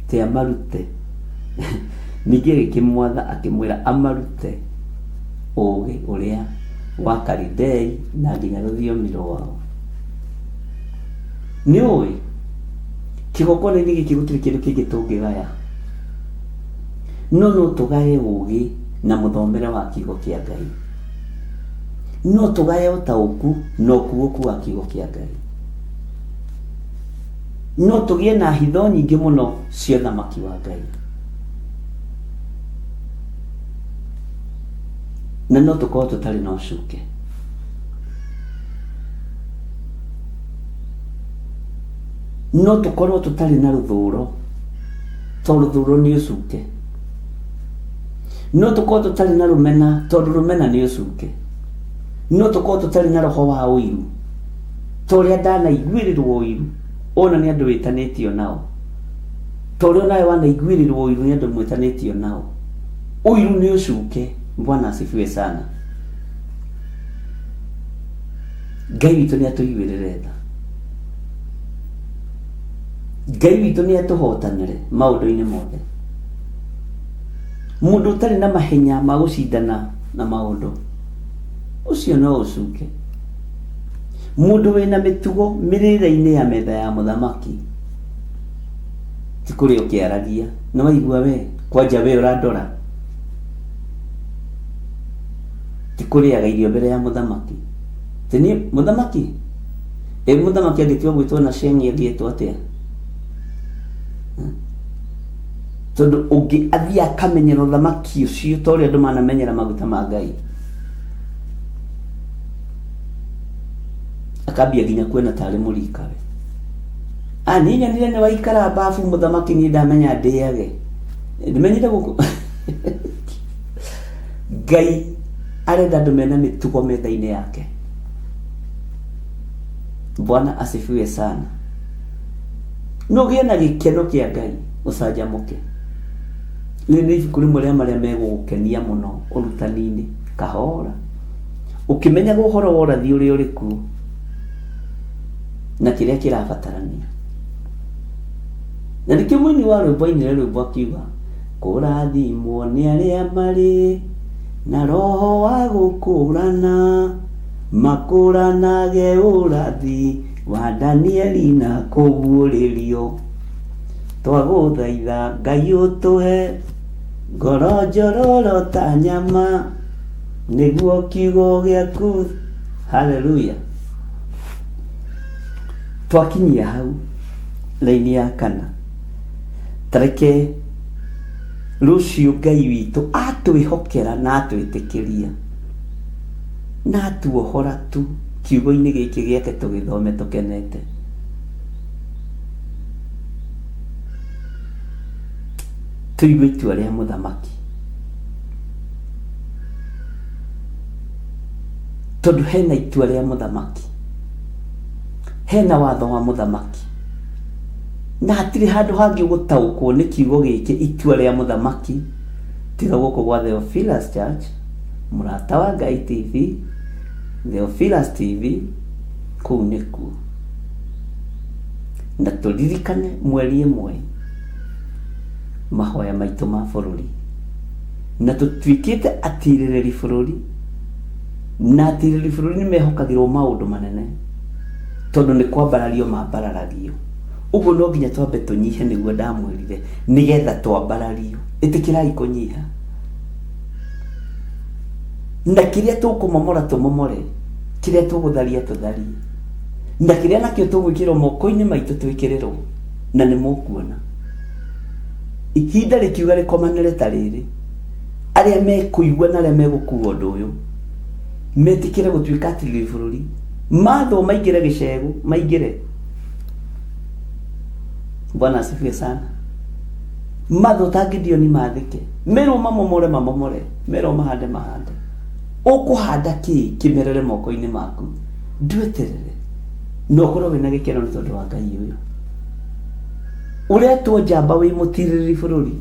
S1: Te amarute. Ningĩ agĩkĩmwatha akĩmwĩra amarute ũũgĩ ũrĩa wa Kalidei na nginya rũthiomi rwao. Nĩ ũĩ kĩgongona-inĩ gĩkĩ gũtirĩ kĩndũ kĩngĩ tũngĩgaya, no no tũgaye ũũgĩ na mũthomere wa kiugo kĩa Ngai. No tũgaye ũtaũku na ũkuũku wa kiugo kĩa Ngai. No tũgĩe na hitho nyingĩ mũno cia ũthamaki wa Ngai. Na no tũkorwo tũtarĩ na ũcuke. No tũkorwo tũtarĩ na rũthũro, tondũ rũthũro nĩ ũcuke. No tũkorwo tũtarĩ na rũmena, tondũ rũmena nĩ ũcuke. No tũkorwo tũtarĩ na roho wa ũiru, ta ũrĩa ndanaiguĩrĩrwo ũiru ona nĩ andũ wĩtanĩtio nao, ta ũrĩa onawe wanaiguĩrĩrwo ũiru nĩ andũ mwĩtanĩtio nao. Ũiru nĩ ũcuke. Bwana asifiwe sana. Ngai witũ nĩ atũiguĩrĩre tha. Ngai witũ nĩ atũhotanĩre maũndũ-inĩ mothe. Mũndũ ũtarĩ na mahenya ma gũcindana na maũndũ, ũcio no ũcuke. Mũndũ wĩna mĩtugo mĩrĩre-inĩ ya metha ya mũthamaki, ti kũrĩa ũkĩaragia, nĩ waigua we, kwanja we ũrandora, ti kũrĩaga irio mbere ya mũthamaki. Ti niĩ mũthamaki? Ĩ mũthamaki angĩtua gwĩtwo na ceng'i angĩetwo atĩa? Tondũ ũngĩ athiĩ akamenyera ũthamaki ũcio ta ũrĩa andũ manamenyera maguta ma Ngai. Akambia nginya kuona tarĩ mũrikawe. Ah, niĩ nyonire nĩ waikara babu mũthamaki niĩ ndamenya ndĩage. Ndimenyire gũkũ. Ngai arenda andũ mena mĩtugo metha-inĩ yake. Bwana asifiwe sana. No ũgĩe na gĩkeno kĩa Ngai ũcanjamũke. Rĩrĩ nĩ ibuku rĩmwe rĩa marĩa megũgũkenia mũno ũrutani-inĩ kahora. Ũkĩmenyaga ũhoro wa ũrathi ũrĩa ũrĩ kuo na kĩrĩa kĩrabatarania. Na nĩkĩo mũini wa rwĩmbo ainire rwĩmbo akiuga, kũrathimwo nĩ arĩa marĩ na roho wa gũkũrana, makũranage ũrathi wa Danieli na kũguũrĩrio. Twagũthaitha Ngai ũtũhe ngoro njororo ta nyama, nĩguo kiugo gĩaku. Haleluya. Twakinyia hau raini ya kana, tareke rũciũ Ngai witũ atwĩhokera na atwĩtĩkĩria na atuohora tu kiugo-inĩ gĩkĩ gĩake tũgĩthome tũkenete. Tũigue itua rĩa mũthamaki. Tondũ hena itua rĩa mũthamaki, hena watho wa mũthamaki, na hatirĩ handũ hangĩ ũgũtaũkwo nĩ kiugo gĩkĩ itua rĩa mũthamaki tiga gũkũ gwa Theophilus Church, Mũrata wa Ngai TV, Theophilus TV, kũu nĩkuo. Na tũririkane mweri ĩmwe mahoya maitũ ma bũrũri, na tũtuĩkĩte atirĩrĩri bũrũri, na atirĩrĩri bũrũri nĩ mehokagĩrwo maũndũ manene tondũ nĩ kwambarario mambararagio. Ũguo no nginya twambe tũnyihe nĩguo ndamwĩrire, nĩgetha twambarario. Ĩtĩkĩrai kũnyiha. Na kĩrĩa tũkũmomora tũmomore, kĩrĩa tũgũtharia tũtharie, na kĩrĩa nakĩo tũgwĩkĩrwo moko-inĩ maitũ twĩkĩrĩrwo, na nĩ mũkuona. Ihinda rĩkiuga rĩkomanĩre ta rĩrĩ, arĩa mekũigua na arĩa megũkua ũndũ ũyũ. Metĩkĩre gũtuĩka atirĩrĩri bũrũri. Mathwo maingĩre gĩcegũ, maingĩre. Bwana asifiwe sana. Mathwo ta Gideoni mathĩke. Merwo mamomore mamomore, merwo mahande mahande. Ũkũhanda kĩ kĩmerere moko-inĩ maku? Ndweterere. Na ũkorwo wĩna gĩkeno nĩ tondũ wa Ngai ũyũ. Ũretwo njamba wĩ mũtirĩrĩri bũrũri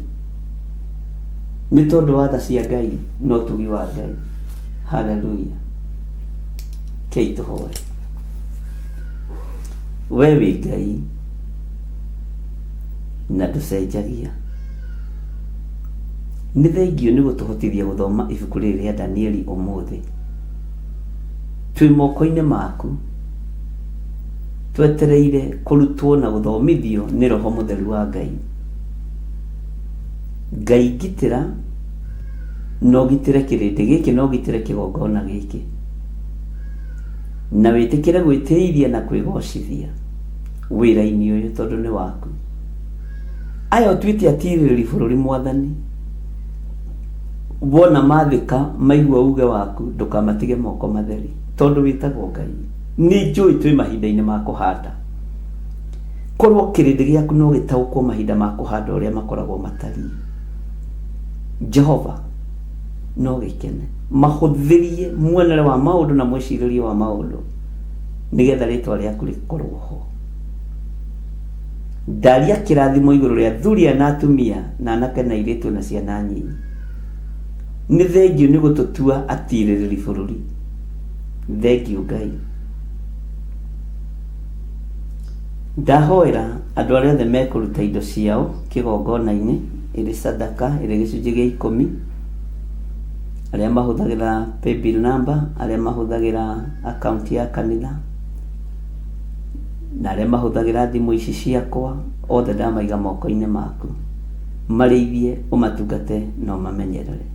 S1: nĩ tondũ wa tha cia Ngai na ũtugi wa Ngai. Haleluya. Kei tũhoe. We wĩ Ngai na ndũcenjagia. Nĩ thengio nĩ gũtũhotithia gũthoma ibuku rĩrĩ rĩa Danieli ũmũthĩ. Twĩ moko-inĩ maku twetereire kũrutwo na gũthomithio nĩ Roho Mũtheru wa Ngai. Ngai ngitĩra na ũgitĩre kĩrĩndĩ gĩkĩ na ũgitĩre kĩgongona gĩkĩ. Na wĩtĩkĩre gwĩtĩithia na kwĩgocithia wĩra-inĩ ũyũ tondũ nĩ waku. Aya ũtuĩte atirĩrĩri bũrũri Mwathani, wona mathĩka maigua uge waku ndũkamatige moko matheri tondũ wĩtagwo Ngai. Nĩ njũĩ twĩ mahinda-inĩ ma kũhanda. Korwo kĩrĩndĩ gĩaku no gĩtaũkwo mahinda ma kũhanda ũrĩa makoragwo matariĩ. Jehova no gĩkene. Mahũthĩrie muonere wa maũndũ na mwĩcirĩrie wa maũndũ nĩgetha rĩtwa rĩaku rĩkorwo ho. Ndaria kĩrathimo igũrũ rĩa athuri aya na atumia na anake na airĩtu na ciana nyinyi. Nĩ thengio nĩ gũtũtua atirĩrĩri bũrũri. Thengio Ngai. Ndahoera andũ arĩa othe mekũruta indo ciao kĩgongona-inĩ ĩrĩ sadaka ĩrĩ gĩcunjĩ gĩa ikũmi, arĩa mahũthagĩra paybill number, arĩa mahũthagĩra akaunti ya kanitha, na arĩa mahũthagĩra thimũ ici ciakwa, othe ndamaiga moko-inĩ maku. Marĩithie, ũmatungate na ũmamenyerere.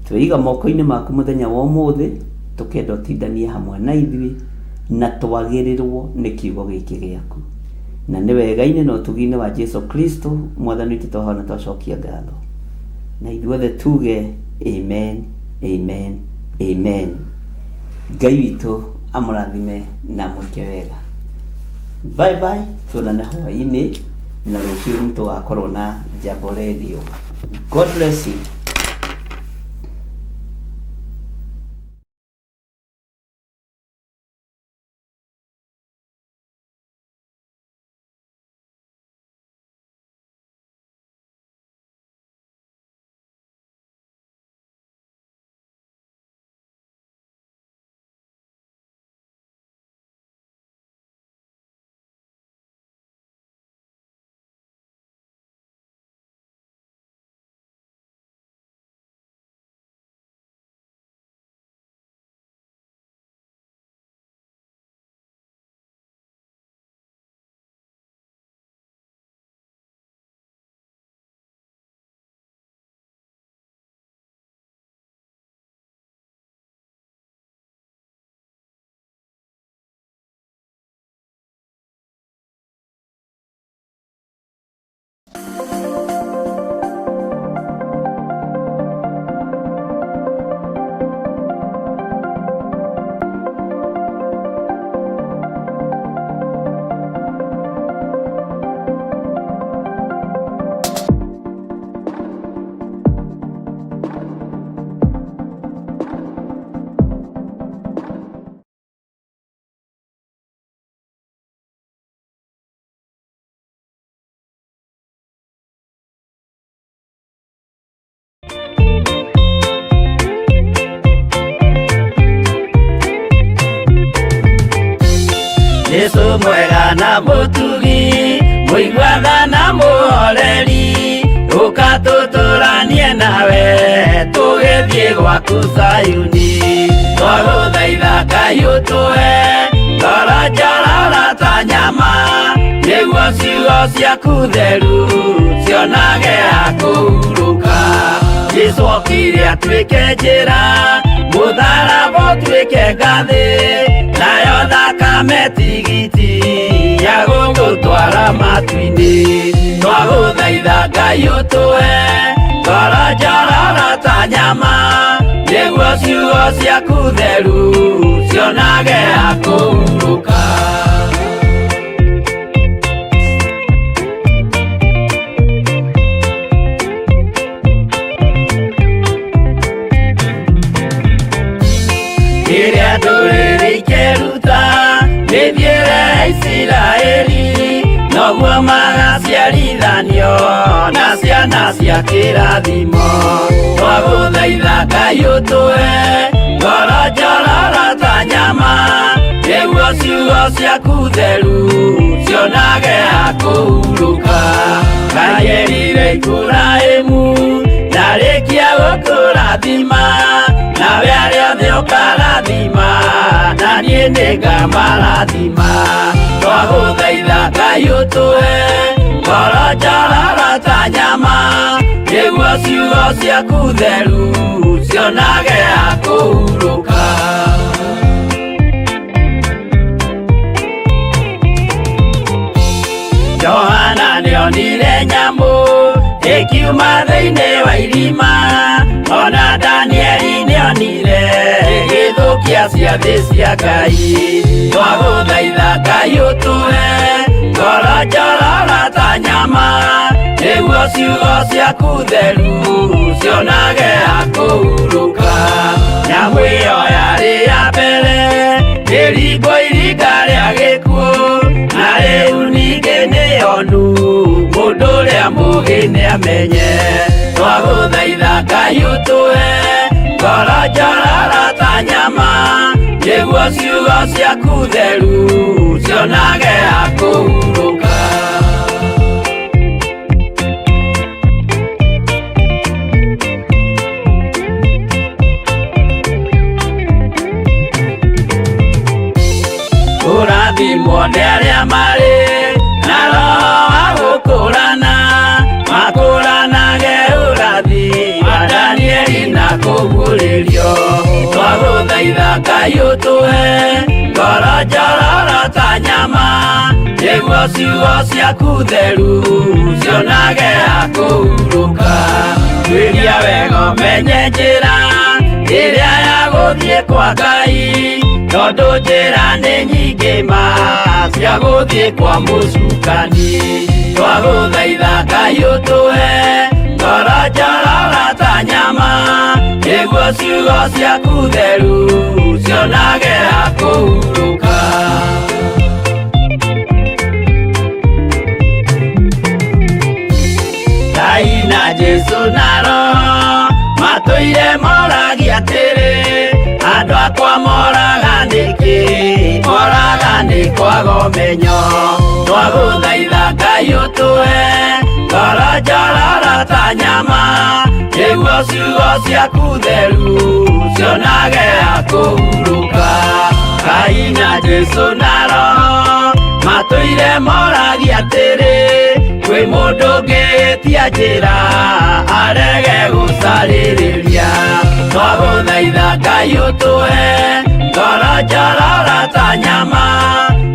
S1: Tweiga moko-inĩ maku mũthenya wa ũmũthĩ, tũkenda ũtindanie hamwe na ithuĩ, na twagĩrĩrwo nĩ kiugo gĩkĩ gĩaku. Na nĩ wega-inĩ na ũtugi-inĩ wa Jesu Kristo, Mwathani witũ twahoya na twacokia ngatho. Na ithuothe tuge amen, amen, amen. Ngai witũ amũrathime na amwĩke wega. Bye bye, tuonane hwaĩ-inĩ na rũciũ nĩ tũgakorwo na Jambo Radio. God bless you.
S3: Jesu mwega na mũtugi mũiguana na mũhoreri ũka tũtũranie nawe tũgĩthiĩ gwaku Zayuni twagũthaitha Ngai ũtũhe ngoro njororo ta nyama nĩguo ciugo ciaku theru cionage ha kũhurũka Jesu okire atuĩke njĩra mũtharaba ũtuĩke ngathĩ nayo thakame tigiti ya gũgũtwara matu-inĩ twagũthaitha Ngai ũtũhe Ngoro njororo ta nyama nĩguo ciugo ciaku theru cionage ha kũhurũka. Rĩrĩa ndũrĩrĩ ikeruta mĩthiĩre ya Isiraeli noguo magaciarithanio na ciana cia kĩrathimo. Twagũthaitha Ngai ũtũhe ngoro njororo ta nyama nĩguo ciugo ciaku theru cionage ha kũhurũka. Ngai erire Iburahĩmu ndarĩkia gũkũrathima nawe arĩa othe ũkarathima na niĩ nĩngamarathima. Twagũthaitha Ngai ũtũhe ngoro njororo ta nyama nĩguo ciugo ciaku theru cionage ha kũhurũka. Johana nĩonire nyamũ ĩkiuma thĩinĩ wa irima ona Danieli nĩonire ĩgĩthũkia ciathĩ cia Ngai. Twagũthaitha Ngai ũtũhe ngoro njororo ta nyama nĩguo ciugo ciaku theru cionage ha kũhurũka. Nyamũ ĩyo yarĩ ya mbere ĩringwo iringa rĩa gĩkuũ na rĩu ningĩ nĩyonu mũndũ ũrĩa mũũgĩ nĩamenye. Twagũthaitha Ngai ũtũhe ngoro njororo ta nyama nĩguo ciugo ciaku theru cionage ha kũhurũka. Kũrathimwo nĩ arĩa marĩ na roho wa gũkũrana makũranage ũrathi wa Danieli na kũguũrĩrio. Twagũthaitha Ngai ũtũhe ngoro njororo ta nyama nĩguo ciugo ciaku theru cionage ha kũhurũka. Tuĩria wega ũmenye njĩra ĩrĩa ya gũthiĩ kwa Ngai tondũ njĩra nĩ nyingĩ ma cia gũthiĩ kwa mũcukani. Twagũthaitha Ngai ũtũhe ngoro njororo ta nyama nĩguo ciugo ciaku theru cionage ha kũhurũka. Ngai na Jesũ na Roho matũire moragia atĩrĩ andũ akwa moraga nĩkĩ moraga nĩ kwaga ũmenyo. Twagũthaitha Ngai ũtũhe ngoro njororo ta nyama nĩguo ciugo ciaku theru cionage ha kũhurũka. Ngai na Jesũ na Roho matũire moragia atĩrĩ kwĩ mũndũ ũngĩtia njĩra arege gũcarĩrĩria. Twagũthaitha Ngai ũtũhe ngoro njororo ta nyama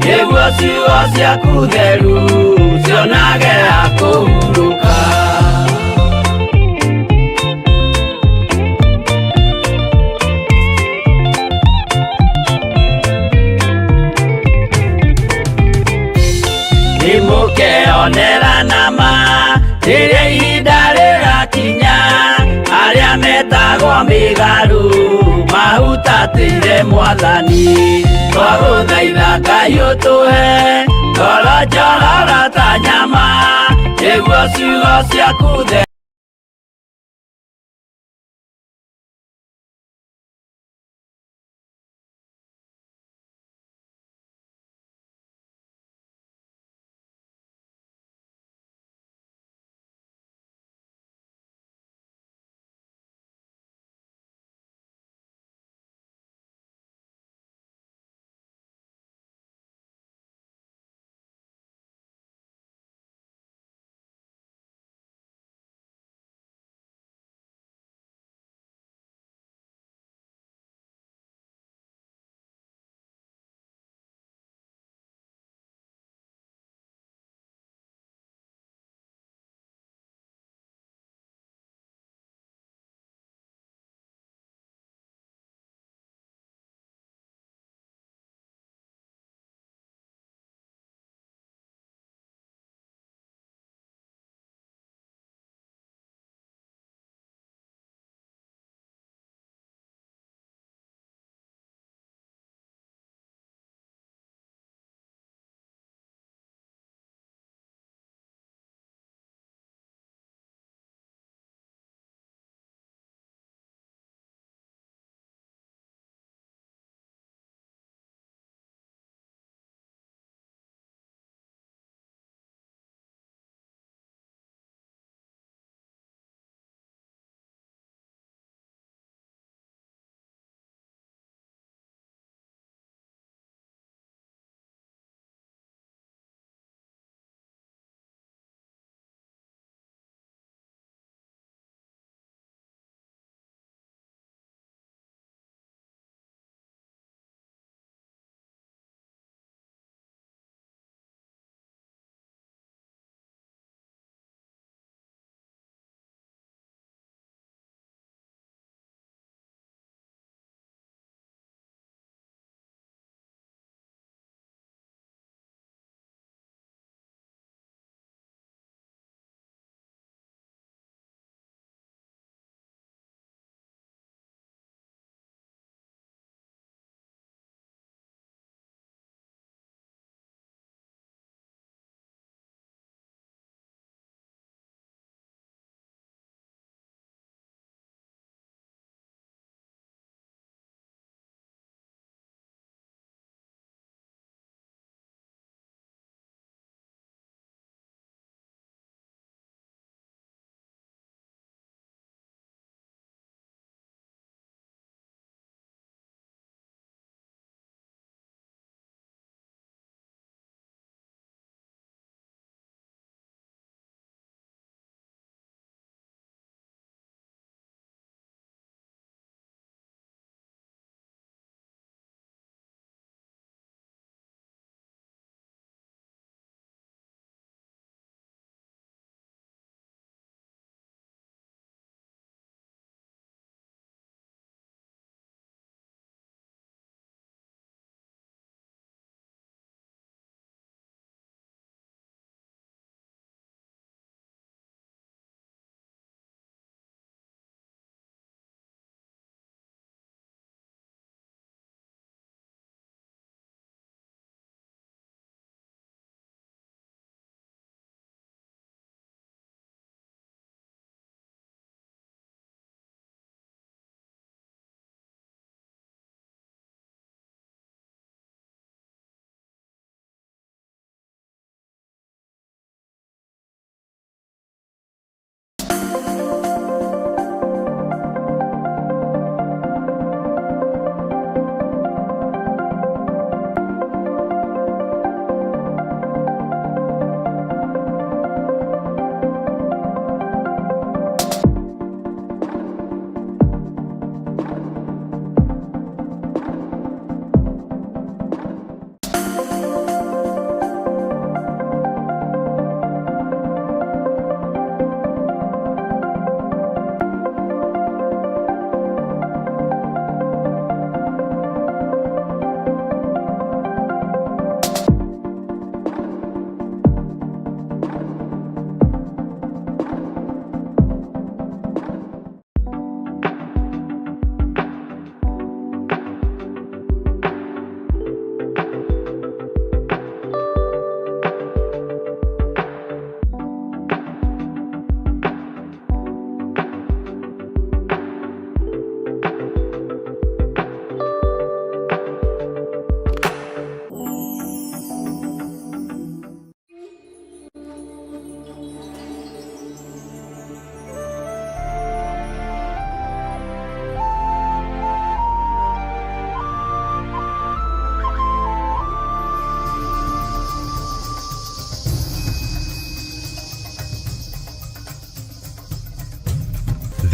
S3: nĩguo ciugo ciaku theru cionage ha kũhurũka. Nĩmũkeonera nama rĩrĩa ihinda rĩgakinya arĩa metagwo mĩgarũ mahutatĩire Mwathani. Twagũthaitha Ngai ũtũhe ngoro njororo ta nyama nĩguo ciugo ciaku theru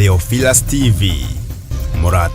S2: Theophilus TV. Mũrata.